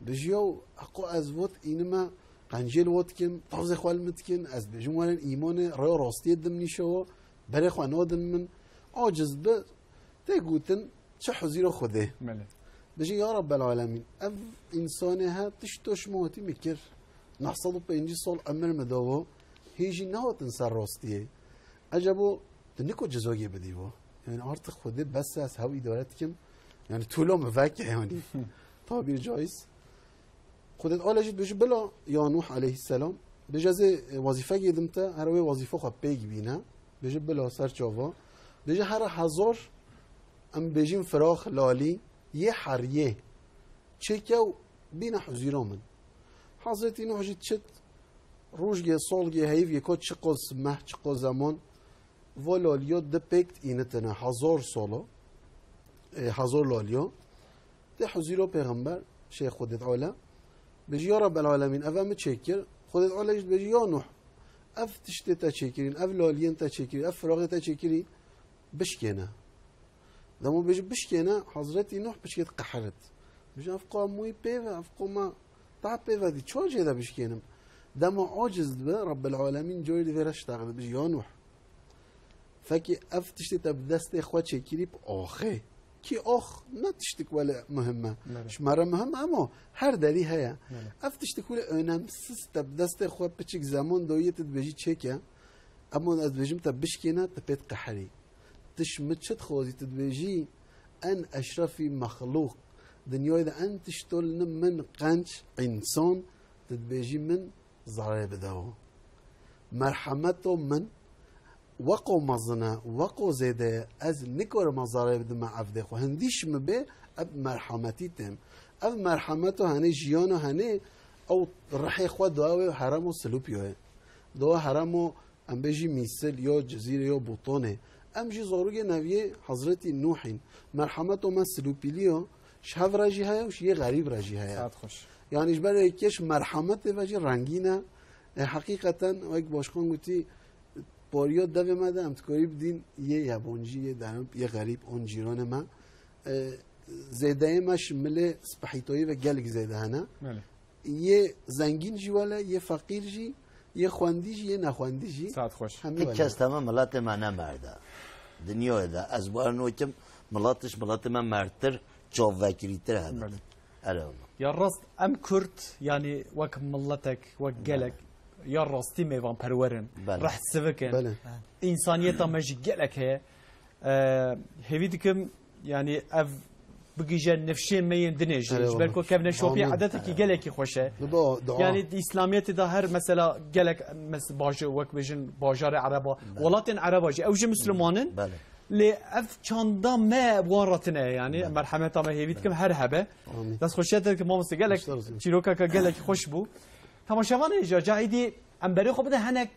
Bêjî, "Yaw, heqo ez vot înime, qencêl vot kim, tavzê xwe li min dikin, ez dibêjim werin îmanê, rêya rastiyê dim nîşewa, berê xwe nadin min." Aciz bi, tê gotin, çi huzîra Xwedê. Belê. Bêjî, "Ya Rabbel Alemîn, ev însanê he tişto şima hatî min kir. Neh sed û pêncî sal emir min dawa, hê jî nehatin ser rastiyê. Ecebo tu niko cizogê bidî bo? Yanî artık Xwedê bes e, ez hew îdare dikim. Yanî tûlo min veke yanî." Tabîr caiz. Xwedê Teala jî dibêje, "Bila ya Nuh aleyhisselam." Bêje, "Ez ê wezîfekê dim te, her wê wezîfe xwe pêk bîne." Bêje, "Bila ser çava." Bêje, "Here hezar, em bêjin firax lalî, yê heriyê çêke û bîne huzîra min." Hazretî Nuh jî çit, rojgê, salgê, heyvgê, ka çiqas meh, çiqas zeman, va laliya di pêk înitine, hezar sala, e, hezar laliya. Tê huzîra pêxember, şêx Xwedê Teala. Bêjî, "Ya Rabbel Alemîn, ev min çêkir." Xwedê Teala jî dibêjî, "Ya Nuh, ev tiştê te çêkirîn, ev laliyên te çêkirîn, ev firaxê te çêkirî, bişkêne." Dema bêjî, "Bişkêne", Hazretî Nuh piçkê diqehirit. Bêjî, "Ev qamûyî pê ve, ev qoma ta pê ve dî, çawa jê de bişkênim?" Dema aciz dibe, Rabbel Alemîn carî di vê re şitax dibêjî, "Ya Nuh, fekî ev tiştê te bi destê xwe çêkirî bi axê." Kî ax ne tiştik wele muhim e. Belê. Ji me re muhim e, ama her derî heye. Belê. Ev tiştik wele önemsiz te bi destê xwe piçik zeman doyê tu dibêjî çêke. Ama ez dibêjim te bişkêne, tu pê diqeherî. Tu ji min çi dixwazî? Tu dibêjî, "En eşrefî mexlûq, dinyayê de en tiştol min qenc, însan, tu dibêjî min zerarê bide." Merhemeto min weko mezin e, weko zêde ye, ez nikarime zerarê bidime evdê xwe. Hindî ji min bê, ev merhemetî tên. Ev merhemeto henê jiyano henê, ew rihê xwe dawe heremo Silûpyoyê. Dawe heremo, em bêjî Mîsil, ya Cizîrê, ya Botanê. Em jî zarokê neviyê Hezretî Nuhîn. Merhemeto me Silûpîliya, ji hev re jî heye û ji yê xerîb re jî heye. Saet xweş. Yanî ji ber êkê ji merhemetê ve jî rengîn e. E, heqîqeten, wek başkan gotî, pariya devê me de em dikarî bidîn yê yabancî, yê derin, yê xerîb, an cîranê me. E, zêdeyê me ji milê spehîtayî ve gelek zêde hene. Belê. Yê zengîn jî wele, yê feqîr jî, yê xwendî jî, yê nexwendî jî. Saet xweş. Hemî wele. Hiç kes tamam miletê me ne merde. Dinyayê de ez bawer nakim, milet ji miletê me merdtir, çavvekirîtir hebe. Belê. Erê wele. Ya rast, em Kurd, yanî wek miletek, wek gelek, ya rastî mêvanperwer in, belê, rehsivik in. Belê. Însaniyeta me jî gelek heye. E, hêvî dikim, yanî ev bigihîje nifşên me yên dinê jî. Erê, ji ber ku kevneşopî, amîn, edetekî gelekî xweş e. Bibo, dua. Yanî di Îslamiyetê de her mesela gelek mes-, baji-, wek bêjin bajarê Ereba, belê, welatên Ereba jî, ew jî Misliman in. Belê. Lê ev çanda me bi wan re tine, yanî, belê, merhemeta me hêvî dikim her hebe. Amîn. Destxweşiya te dikim mamoste, gelek çîrokeke gelekî xweş bû. Temaşevanê hêja, ca êdî em berê xwe bide hinek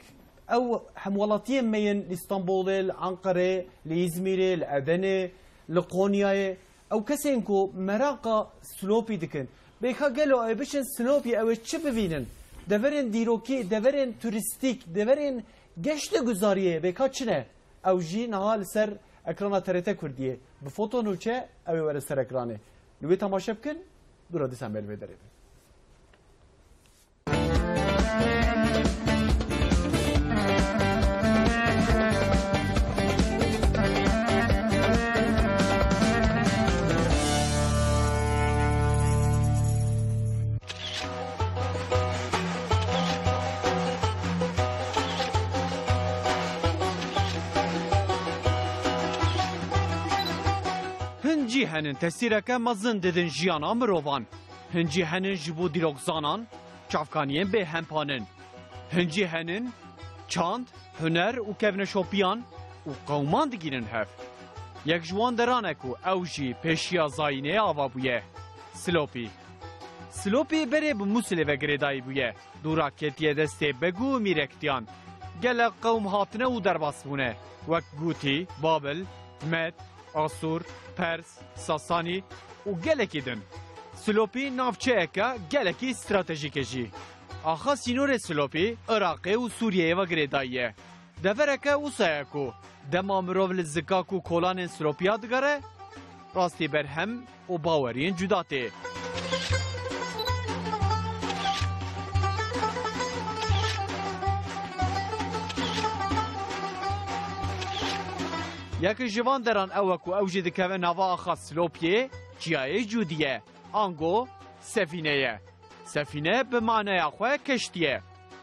ew hemwelatiyên me yên li Stenbolê, li Enqerê, li Îzmîrê, li Edenê, li Qonyayê, ew kesên ku meraqa Silopî dikin, bêka gelo ê biçin Silopî, ew ê çi bivînin? Deverên dîrokî, deverên turîstîk, deverên geştê guzariyê bêka çi ne? Ew jî niha li ser ekrana T R T Kurdiyê bi foto nûçe ew ê were ser ekranê. Li wê temaşe bikin, dûra dîsa em ê li vê derê bin. Hincî henin tesîreke mezin didin jiyana mirovan. Hincî henin ji bo dîrokzanan çavkaniyên bêhempan in. Hincî henin çand, huner û kevneşopiyan û qewman digînin hev. Yek ji wan deranek û ew jî pêşiya zayînê ava bûye. Silopî. Silopî berê bi Mûsilê ve girêdayî bûye. Dûra ketiye destê beg û mîrektiyan. Gelek qewm hatine û derbas bûne. Wek Gûtî, Babil, Med, Asûr, Pers, Sasanî û gelekî din. Silopî navçeyeke gelekî stratejîk e jî. Axa sînorê Silopî Iraqê û Sûriyeyê ve girêdayî ye. Devereke wisa ye ku dema mirov li zikak û kolanên Silopiya digere, rastî berhem û baweriyên cuda tê. Yek ji van deran ew e ku ew jî dikeve nava axa Silopiyê, çiyayê Cûdî ye, ango sefîne ye. Sefîne bi maneya xwe keştî ye.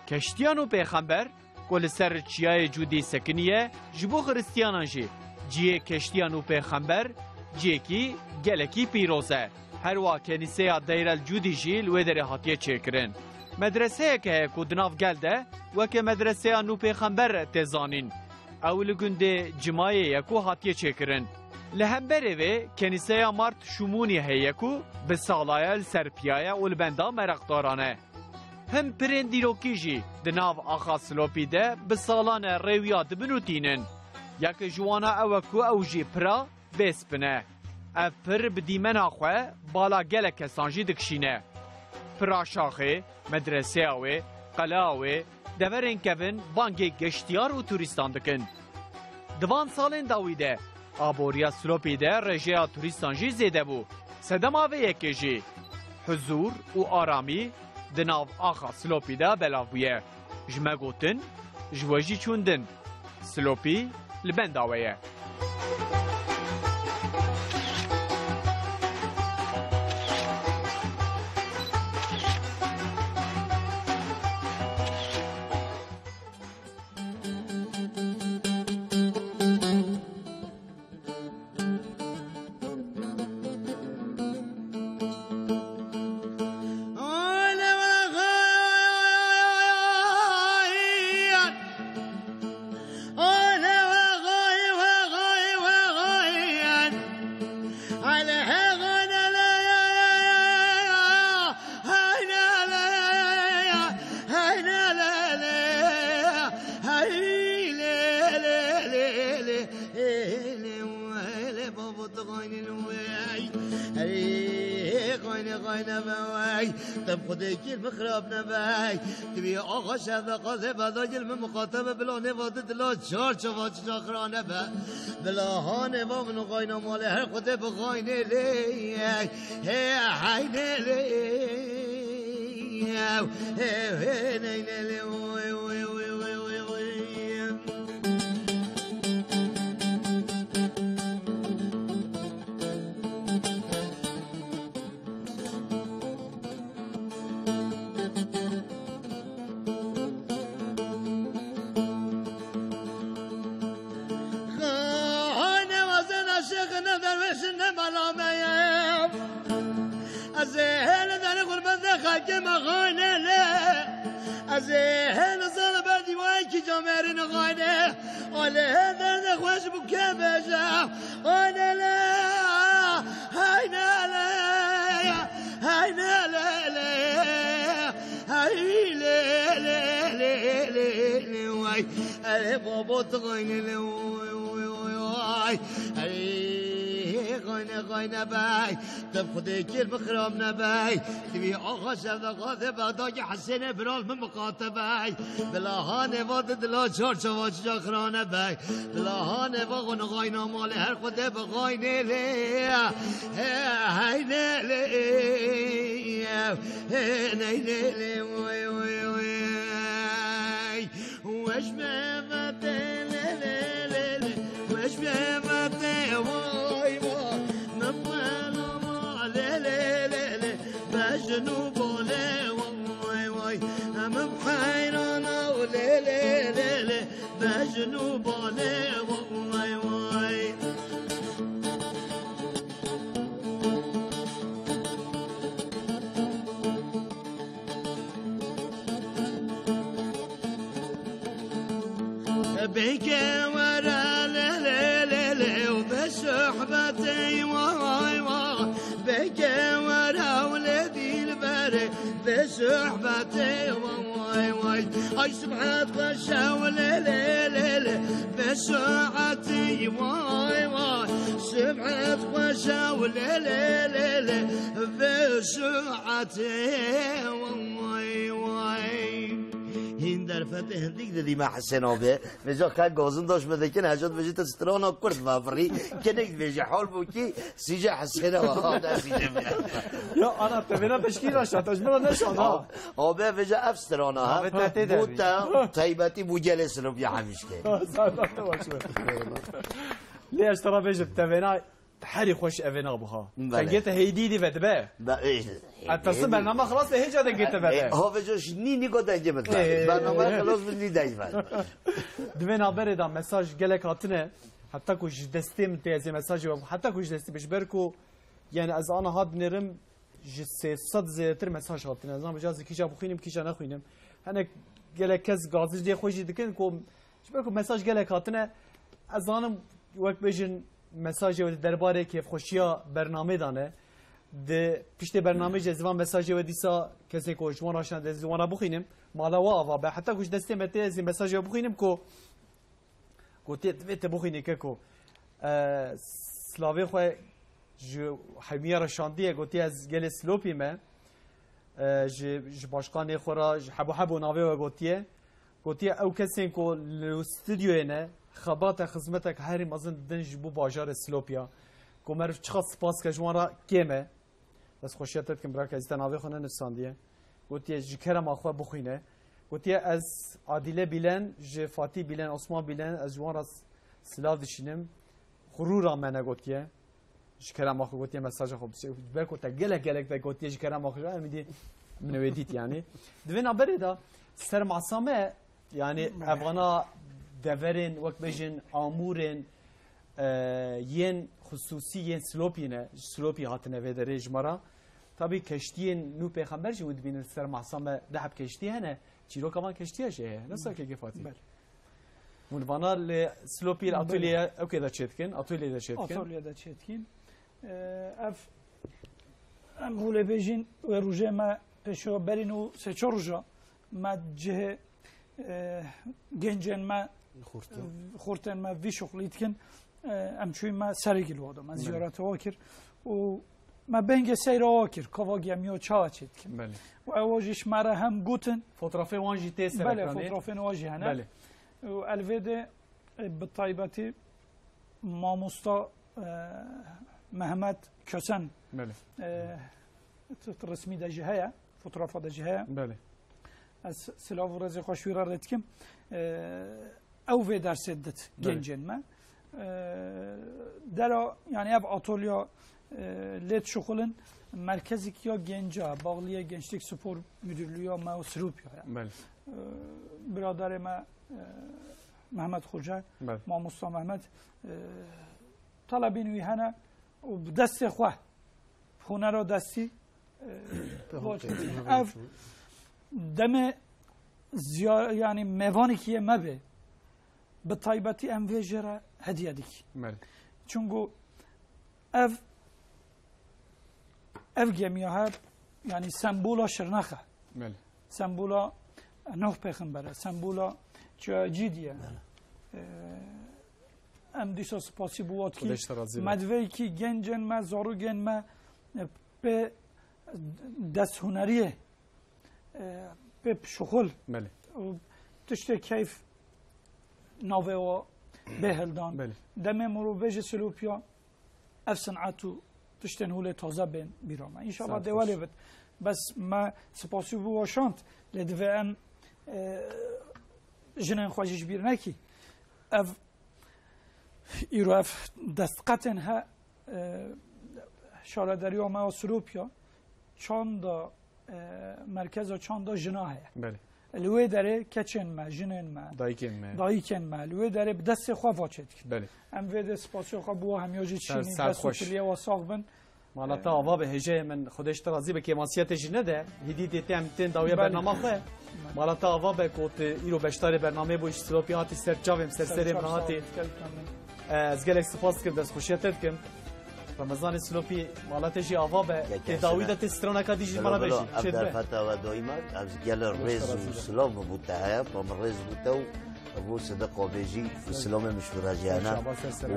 Keştiyan û pêxember ku li ser çiyayê Cûdî sekiniye, ji bo Xiristiyanan jî cihê keştiyan û pêxember cihekî gelekî pîroz e. Her wiha kenîseya Deyr el Cûdî jî li wê derê hatiye çêkirin. Medreseyeke heye ku di nav gel de weke medreseya nû pêxember tê zanîn. Ew li gundê Cimayê ye ku hatiye çêkirin. Li hemberê vê kenîseya Mart Şûmûnî heye ku bi sala ye li ser piya ye û li benda meraqdaran e. Hin pirên dîrokî jî di nav axa Silopî de bi salan e rêwiya dibin û tînin. Yek ji wana ew e ku ew jî pira bê spin e. Ev pir bi dîmena xwe bala gelek kesan jî dikişîne. Pira şaxê, medreseya wê, qeleya wê, deverên kevin bangê geştiyar û turîstan dikin. Di van salên dawî de aboriya Silopî de rêjeya turîstan jî zêde bû. Sedema vê yekê jî huzûr û aramî di nav axa Silopî de belav bûye. Ji me gotin, ji we jî çûn din. Silopî li benda we ye. Hele, hele, hele, hele, hele, hele, baba, tu qayne wey. Hey, qayne, qayne be wey. Te bi Xwedê kir min xirab nebe. Tu bî axa şefeqatê be, da gel min muxatebe bila nêva di dila çar çava çiça xirane be. Bila ha nêva min qayna malê her Xwedê bi qayne lê. Hey, hayne lê. Xane wazena şêx ne dervêş ne mala me ye. Ez ê hê li derê xurbetê xelkê me xanê lê. Ez ê hê li zal ber dîwayekî camêrî nixanê. Alê hê derdê xweş bû kê bêje. Xanê lê, heynê lê, heynê lê lê. Hey lê lê lê lê lê way. Erê babo tu xayne lê way way way way. Erê xayne xayne bay. Te bi Xwedê kir bi xiram nebay. Tu bî axa şefeqatê Bexdakî Hesênê biral min miqate bay. Bila hanê va di dila çar çava çiça xirane bay. Bila hanê va xwe nixayna malê her Xwedê bi xaynê lê. He, heynê lê. Hey, nay, nay, nay, way, way, way. Weş be vate, le, le, le, le. Weş be vate, way, way. Min xwe lama, le, le, le, le. Bejin û bale, way, way. Min xeyrana, le, le, le, le. Bejin û bale, way, way. Beke were lê lê lê lê û bi sohbetê way way way. Beke were û lê dîlberê bi sohbetê way way way. Ay sibhet xweş e û lê lê lê lê bi sohbetê way way. Sibhet xweş e û lê lê lê lê bi sohbetê way way way. Hîn derfetê hindik didî me Hesen abi. Vêca ka gazin daş me dikin, heca dibêje te strana kurd ve birî. Kenek dibêje hal bû ki, sîce Hesêne ve, ha, te sîce bîne. Ya ana, te vêna pişkî ra şa, te ji min re neşana. Abi, vêca ev strana, ha. Abi, te tê de bû bî. Te, taybetî bû gelê Silopî hemîşkê. Zaten te baş ver. Lê ez te ra bêjim, te vêna herî xweş evê nabû ha. Belê. Dengê te hêdî dî ve dibe. Be-, e, e, Etasî e, bername xilas e, hêca dengê te vede. E, ha, vêca ji nî nî go dengê min dibe. E, bername e, xilas bi nî deng ve. Divê naberê de mesaj gelek hatine. Heta ku ji destê min tê ez ê mesajê we, heta ku ji destê min, ji ber ku, yani, ez ana hat dinêrim, ji sê sed zêdetir mesaj hatine. Ez zanim vêca ez ê kîja bixwînim, kîja nexwînim. Hinek gelek kes gazî dê xwe jî dikin ku, ji ber ku mesaj gelek hatine, ez zanim wek bêjin mesajê we di derbarê kêfxweşiya bernamê de ne. Di piştê bernamê jî ez ê van mesajê we dîsa kesên ku ji wan re şand ez ê wan re bixwînim. Mala we ava be. Heta ku ji destê me tê ez ê mesajê we bixwînim ku Gotiye, divê te bixwînî keko. E, silavê xwe ji hemiya re şandiye, gotiye, ez gelê Silopî me. E, ji, ji başkanê xwe re, ji Hebo Hebo navê we gotiye. Gotiye, ew kesên ku li stûdyoyê ne, xebata xizmetek herî mezin didin ji bo bajarê Silopiya. Ku meriv çiqas spas ke ji wan re kêm e. Ez xweşiya te dikim, birake ezîz, te navê xwe nenivsandiye. Gotiye, ji kerema xwe bixwîne. Gotiye, ez Adîle Bîlen, ji Fatî Bîlen, Osman Bîlen, ez ji wan re s-, silav dişînim. Xurûra me ne, gotiye. Ji kerema xwe gotiye, mesaja xwe bişî. Belko te gelek gelek te gotiye, ji kerema xwe, em dî min wê dît, yanî. Di vê naberê de ser masa me, yanî, evana deverên, wek bêjin, amûrên, e, yên xisûsî, yên Silopî ne, ji Silopî hatine vê derê ji me re. Tabî keştiyên nû pêxember jî hûn dibînin ser masa me, deh heb keştî hene, çîroka van keştiya jî heye. Ne sake Fatî? Belê. Hûn vana li Silopî, Belê. Atölye, ew kê de çêdikin, atölye de çêdikin. Atölye de çêdikin. E, ev, em hûlê bêjin, wê rojê me pêşiya berîn û sê çar roja me cihê, e, gencên me, Xurtin. Xurtên me vî şuxlî dikin. E, em çûyî me Serîgil wa de, me Belê. Ziyarete wa kir. Û me bengê seyra wa kir, kava gemiyo çawa çê dikin. Belê. Û ewa jî ji me re hem gotin. Fotoğrafê wan jî tê ser Belê, ekranê. Fotoğrafên wa jî hene. Belê. Û elvê de, e, bi taybetî mamosta, e, Mehmet Kösen, Belê. E, t-, t-, resmî de jî heye, fotoğrafa de jî heye. Belê. Ez silav û rêzê xwe ji wî re rê dikim. E, ew vê dersê dit Belê. Gencên me. E, dera, yani ev atolya, e, lê dişuxulin merkezîk ya genca, bağlıya Gençlik Spor Müdürlüğü ya me û Silopya ya. Belê. E, biraderê me, e, Mehmet Xoca, Belê. Mamosta Mehmet, e, talebên wî hene û bi destê xwe, bi hunera destî, e, Pê vaç hokê. Ev demê ziya-, yani mêvanekî yê me bê. Bi taybetî em vê jê re hediye dikî. Belê. Çunku ev, ev gemiya he, yani sembola Şirnex e. Belê. Sembola Nuh pêxember e. Sembola çi-, cîdî ye. Belê. Ee, em dîsa spasî bi wat kî. Xwedê ji te razî be. Me divê kî gencên me, zarokên me, e, pê desthuneriyê, e, pê şuxul. Belê. Û tiştê keyf navê wa bê hildan. Belê. Demê mirovê ji Silopya ev sin'et û tiştên hûlê taze bên bîra me. Înşallah Saet dê welê xweş. Bit. Bes me spasî bû wa şand, lê divê em, e, jinên xwe jî ji bîr nekî. Ev îro ev destqetên he, e, şarederiya me ya Silopya çanda, e, merkeza çanda jina heye. Belê. Li wê derê keçên me, jinên me, Dayikên me. Dayikên me, li wê derê bi destê xwe va çêdikin. Belê. Em vê de spasiya xwe bi wa hemiya jî Ser dişînî, saet dest û xweş. Tiliyê wa sax bin. Mala te ava be, hêjayê min, Xwedê ji te razî be, kêmasiyetê jî nede. Hîdî dê tê em tên dawiya Belê. bernama xwe. Mala te ava be, ku tu îro beşdarê bernameyê bû, ji Silopî hatî ser çavê min, ser serê min hatî. Ez gelek spas dikim, destxweşiya te dikim. Remezanê Silopî, mala te jî ava be, Yek tê dawî de tê straneka dî jî ji mala be jî. Ev derfeta we doyî me, ev gel rêz û silav min bû te heye, pa min rêz bû te û Ev Sidiq Obê jî, silamê min ji we re jî hene.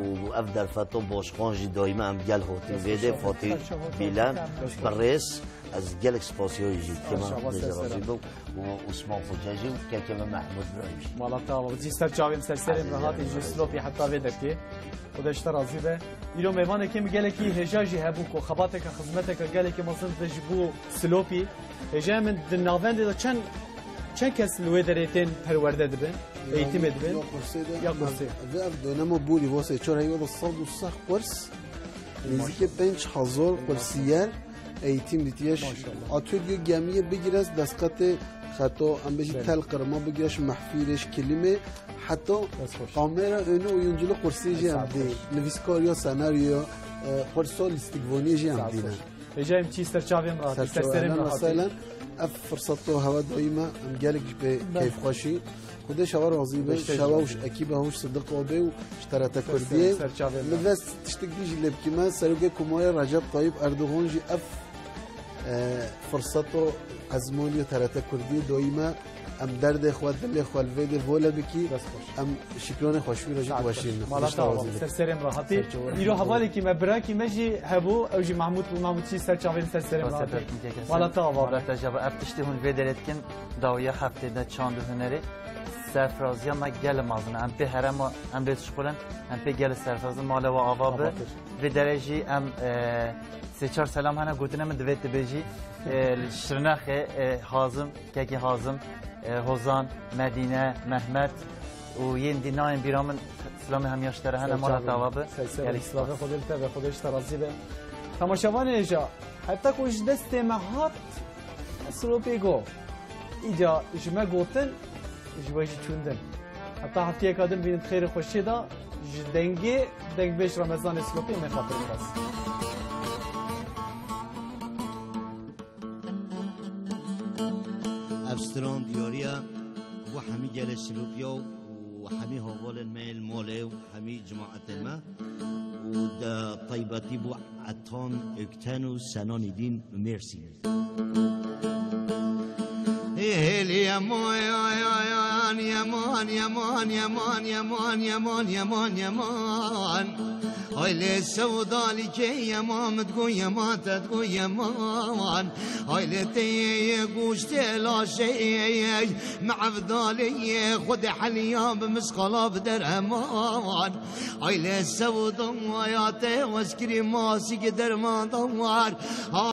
Û ev derfeto boşxan jî daîme em gel hatin vê dê, Fatî Bîlen, bi rêz, ez gelek spasiya wî jî dikim, Xwedê razî be, û Osman Xoca jî û kekê min Mehmûd Birayîm jî. Mala te ava, jî ser çavên ser serê min hatî, ji Silopî heta vê derkê. Xwedê ji te razî be. Îro mêvanekê min gelekî hêja jî hebû ku xebateke, xizmeteke gelekî mezin dide ji bo Silopî. Hêjayê min di navendê de çend, çend kes li wê derê tên perwerde dibin, eğitimê dibin? Ya qursê de, ya qursê. Vê ev dönema borî vê sê çar heywa de sed û seh qurs, nêzîkê pênc hezar qursiyer eğitim dîtiye. Maşallah. Atölye gemiye bigire, destqetê xeto, em bêjî Belê. tel qirma bigire, ji mehfîrê, ji kilimê, heta Dest xweş. kamera önü oyunculuk qursê jî em dî. Nivîskariya senaryoya, e, qursa lîstikvaniyê jî em dîne. Hêjayê min çî ser çavê min re hatî, ser serê min re hatî. Mesela, ev firseto hewa daîme em gelek ji pê keyfxweşî. Xwedê şewa razî be, şewa û ji ekîba hûş Sidiq Obê û ji T R T Kurdiyê. Ser çavê min re. Min vest tiştek dî jî lê bikîme, Serokê Komarê Recep Tayyip Erdogan jî ev, e, firseto ezmoniyo T R T Kurdiyê daîme. Em derdê xwe, dilê xwe li vê dê vole bikî. Dest xweş. Em şikranê xweşî re jî diweşînin. Mala te ava, ser serê min re hatî. Îro hevalekî me, birakî me jî hebû, ew jî Mehmûd bû, Mehmûd jî ser çavên ser serê min re hatî. Mala te ava. Mala te jî ava. Ev tiştê hûn vê derê dikin, dawiya heftê de çand û hunerê. Serfiraziya me gelê mezin e. Em pê herema, em pê dişuxulin, em pê gelê serfiraz in, mala we ava be. Vê derê jî em, e, sê çar selam hene, gotinê min divê tu bêjî. E, li Şirnexê, e, Hazim, Kekî Hazim, e, Hozan, Medîne, Mehmet û yên dî nayên bîra min, silamê hemiya ji te re hene, mala te ava be. Ser serê min, silavê Xwedê li te be, Xwedê ji te razî be. Temaşevanê hêja, heta ku ji destê me hat, Silopê got, îca ji me gotin, ji we jî çûn din. Heta heftiyeka din bînin di xêr û xweşiyê de, ji dengê dengbêj Remezanê Silopê me xatir xwest. Ev stran diyariye bo hemî gelê Silopya û hemî hevalên me yên malê û hemî cemaetên me û de taybetî bo Etan, Ökten û Senanî Dîn, Mêrsîn. Hêlî yeman, yeman, yeman. Ay lê sevdalîkê yeman, min digo yeman, te digo yeman. Ay lê tê yê goştê laşê, me evdalê yê xwe de heliya bi misqala bi derheman. Ay lê sevdaya te wezkirî masî ki derman dawar.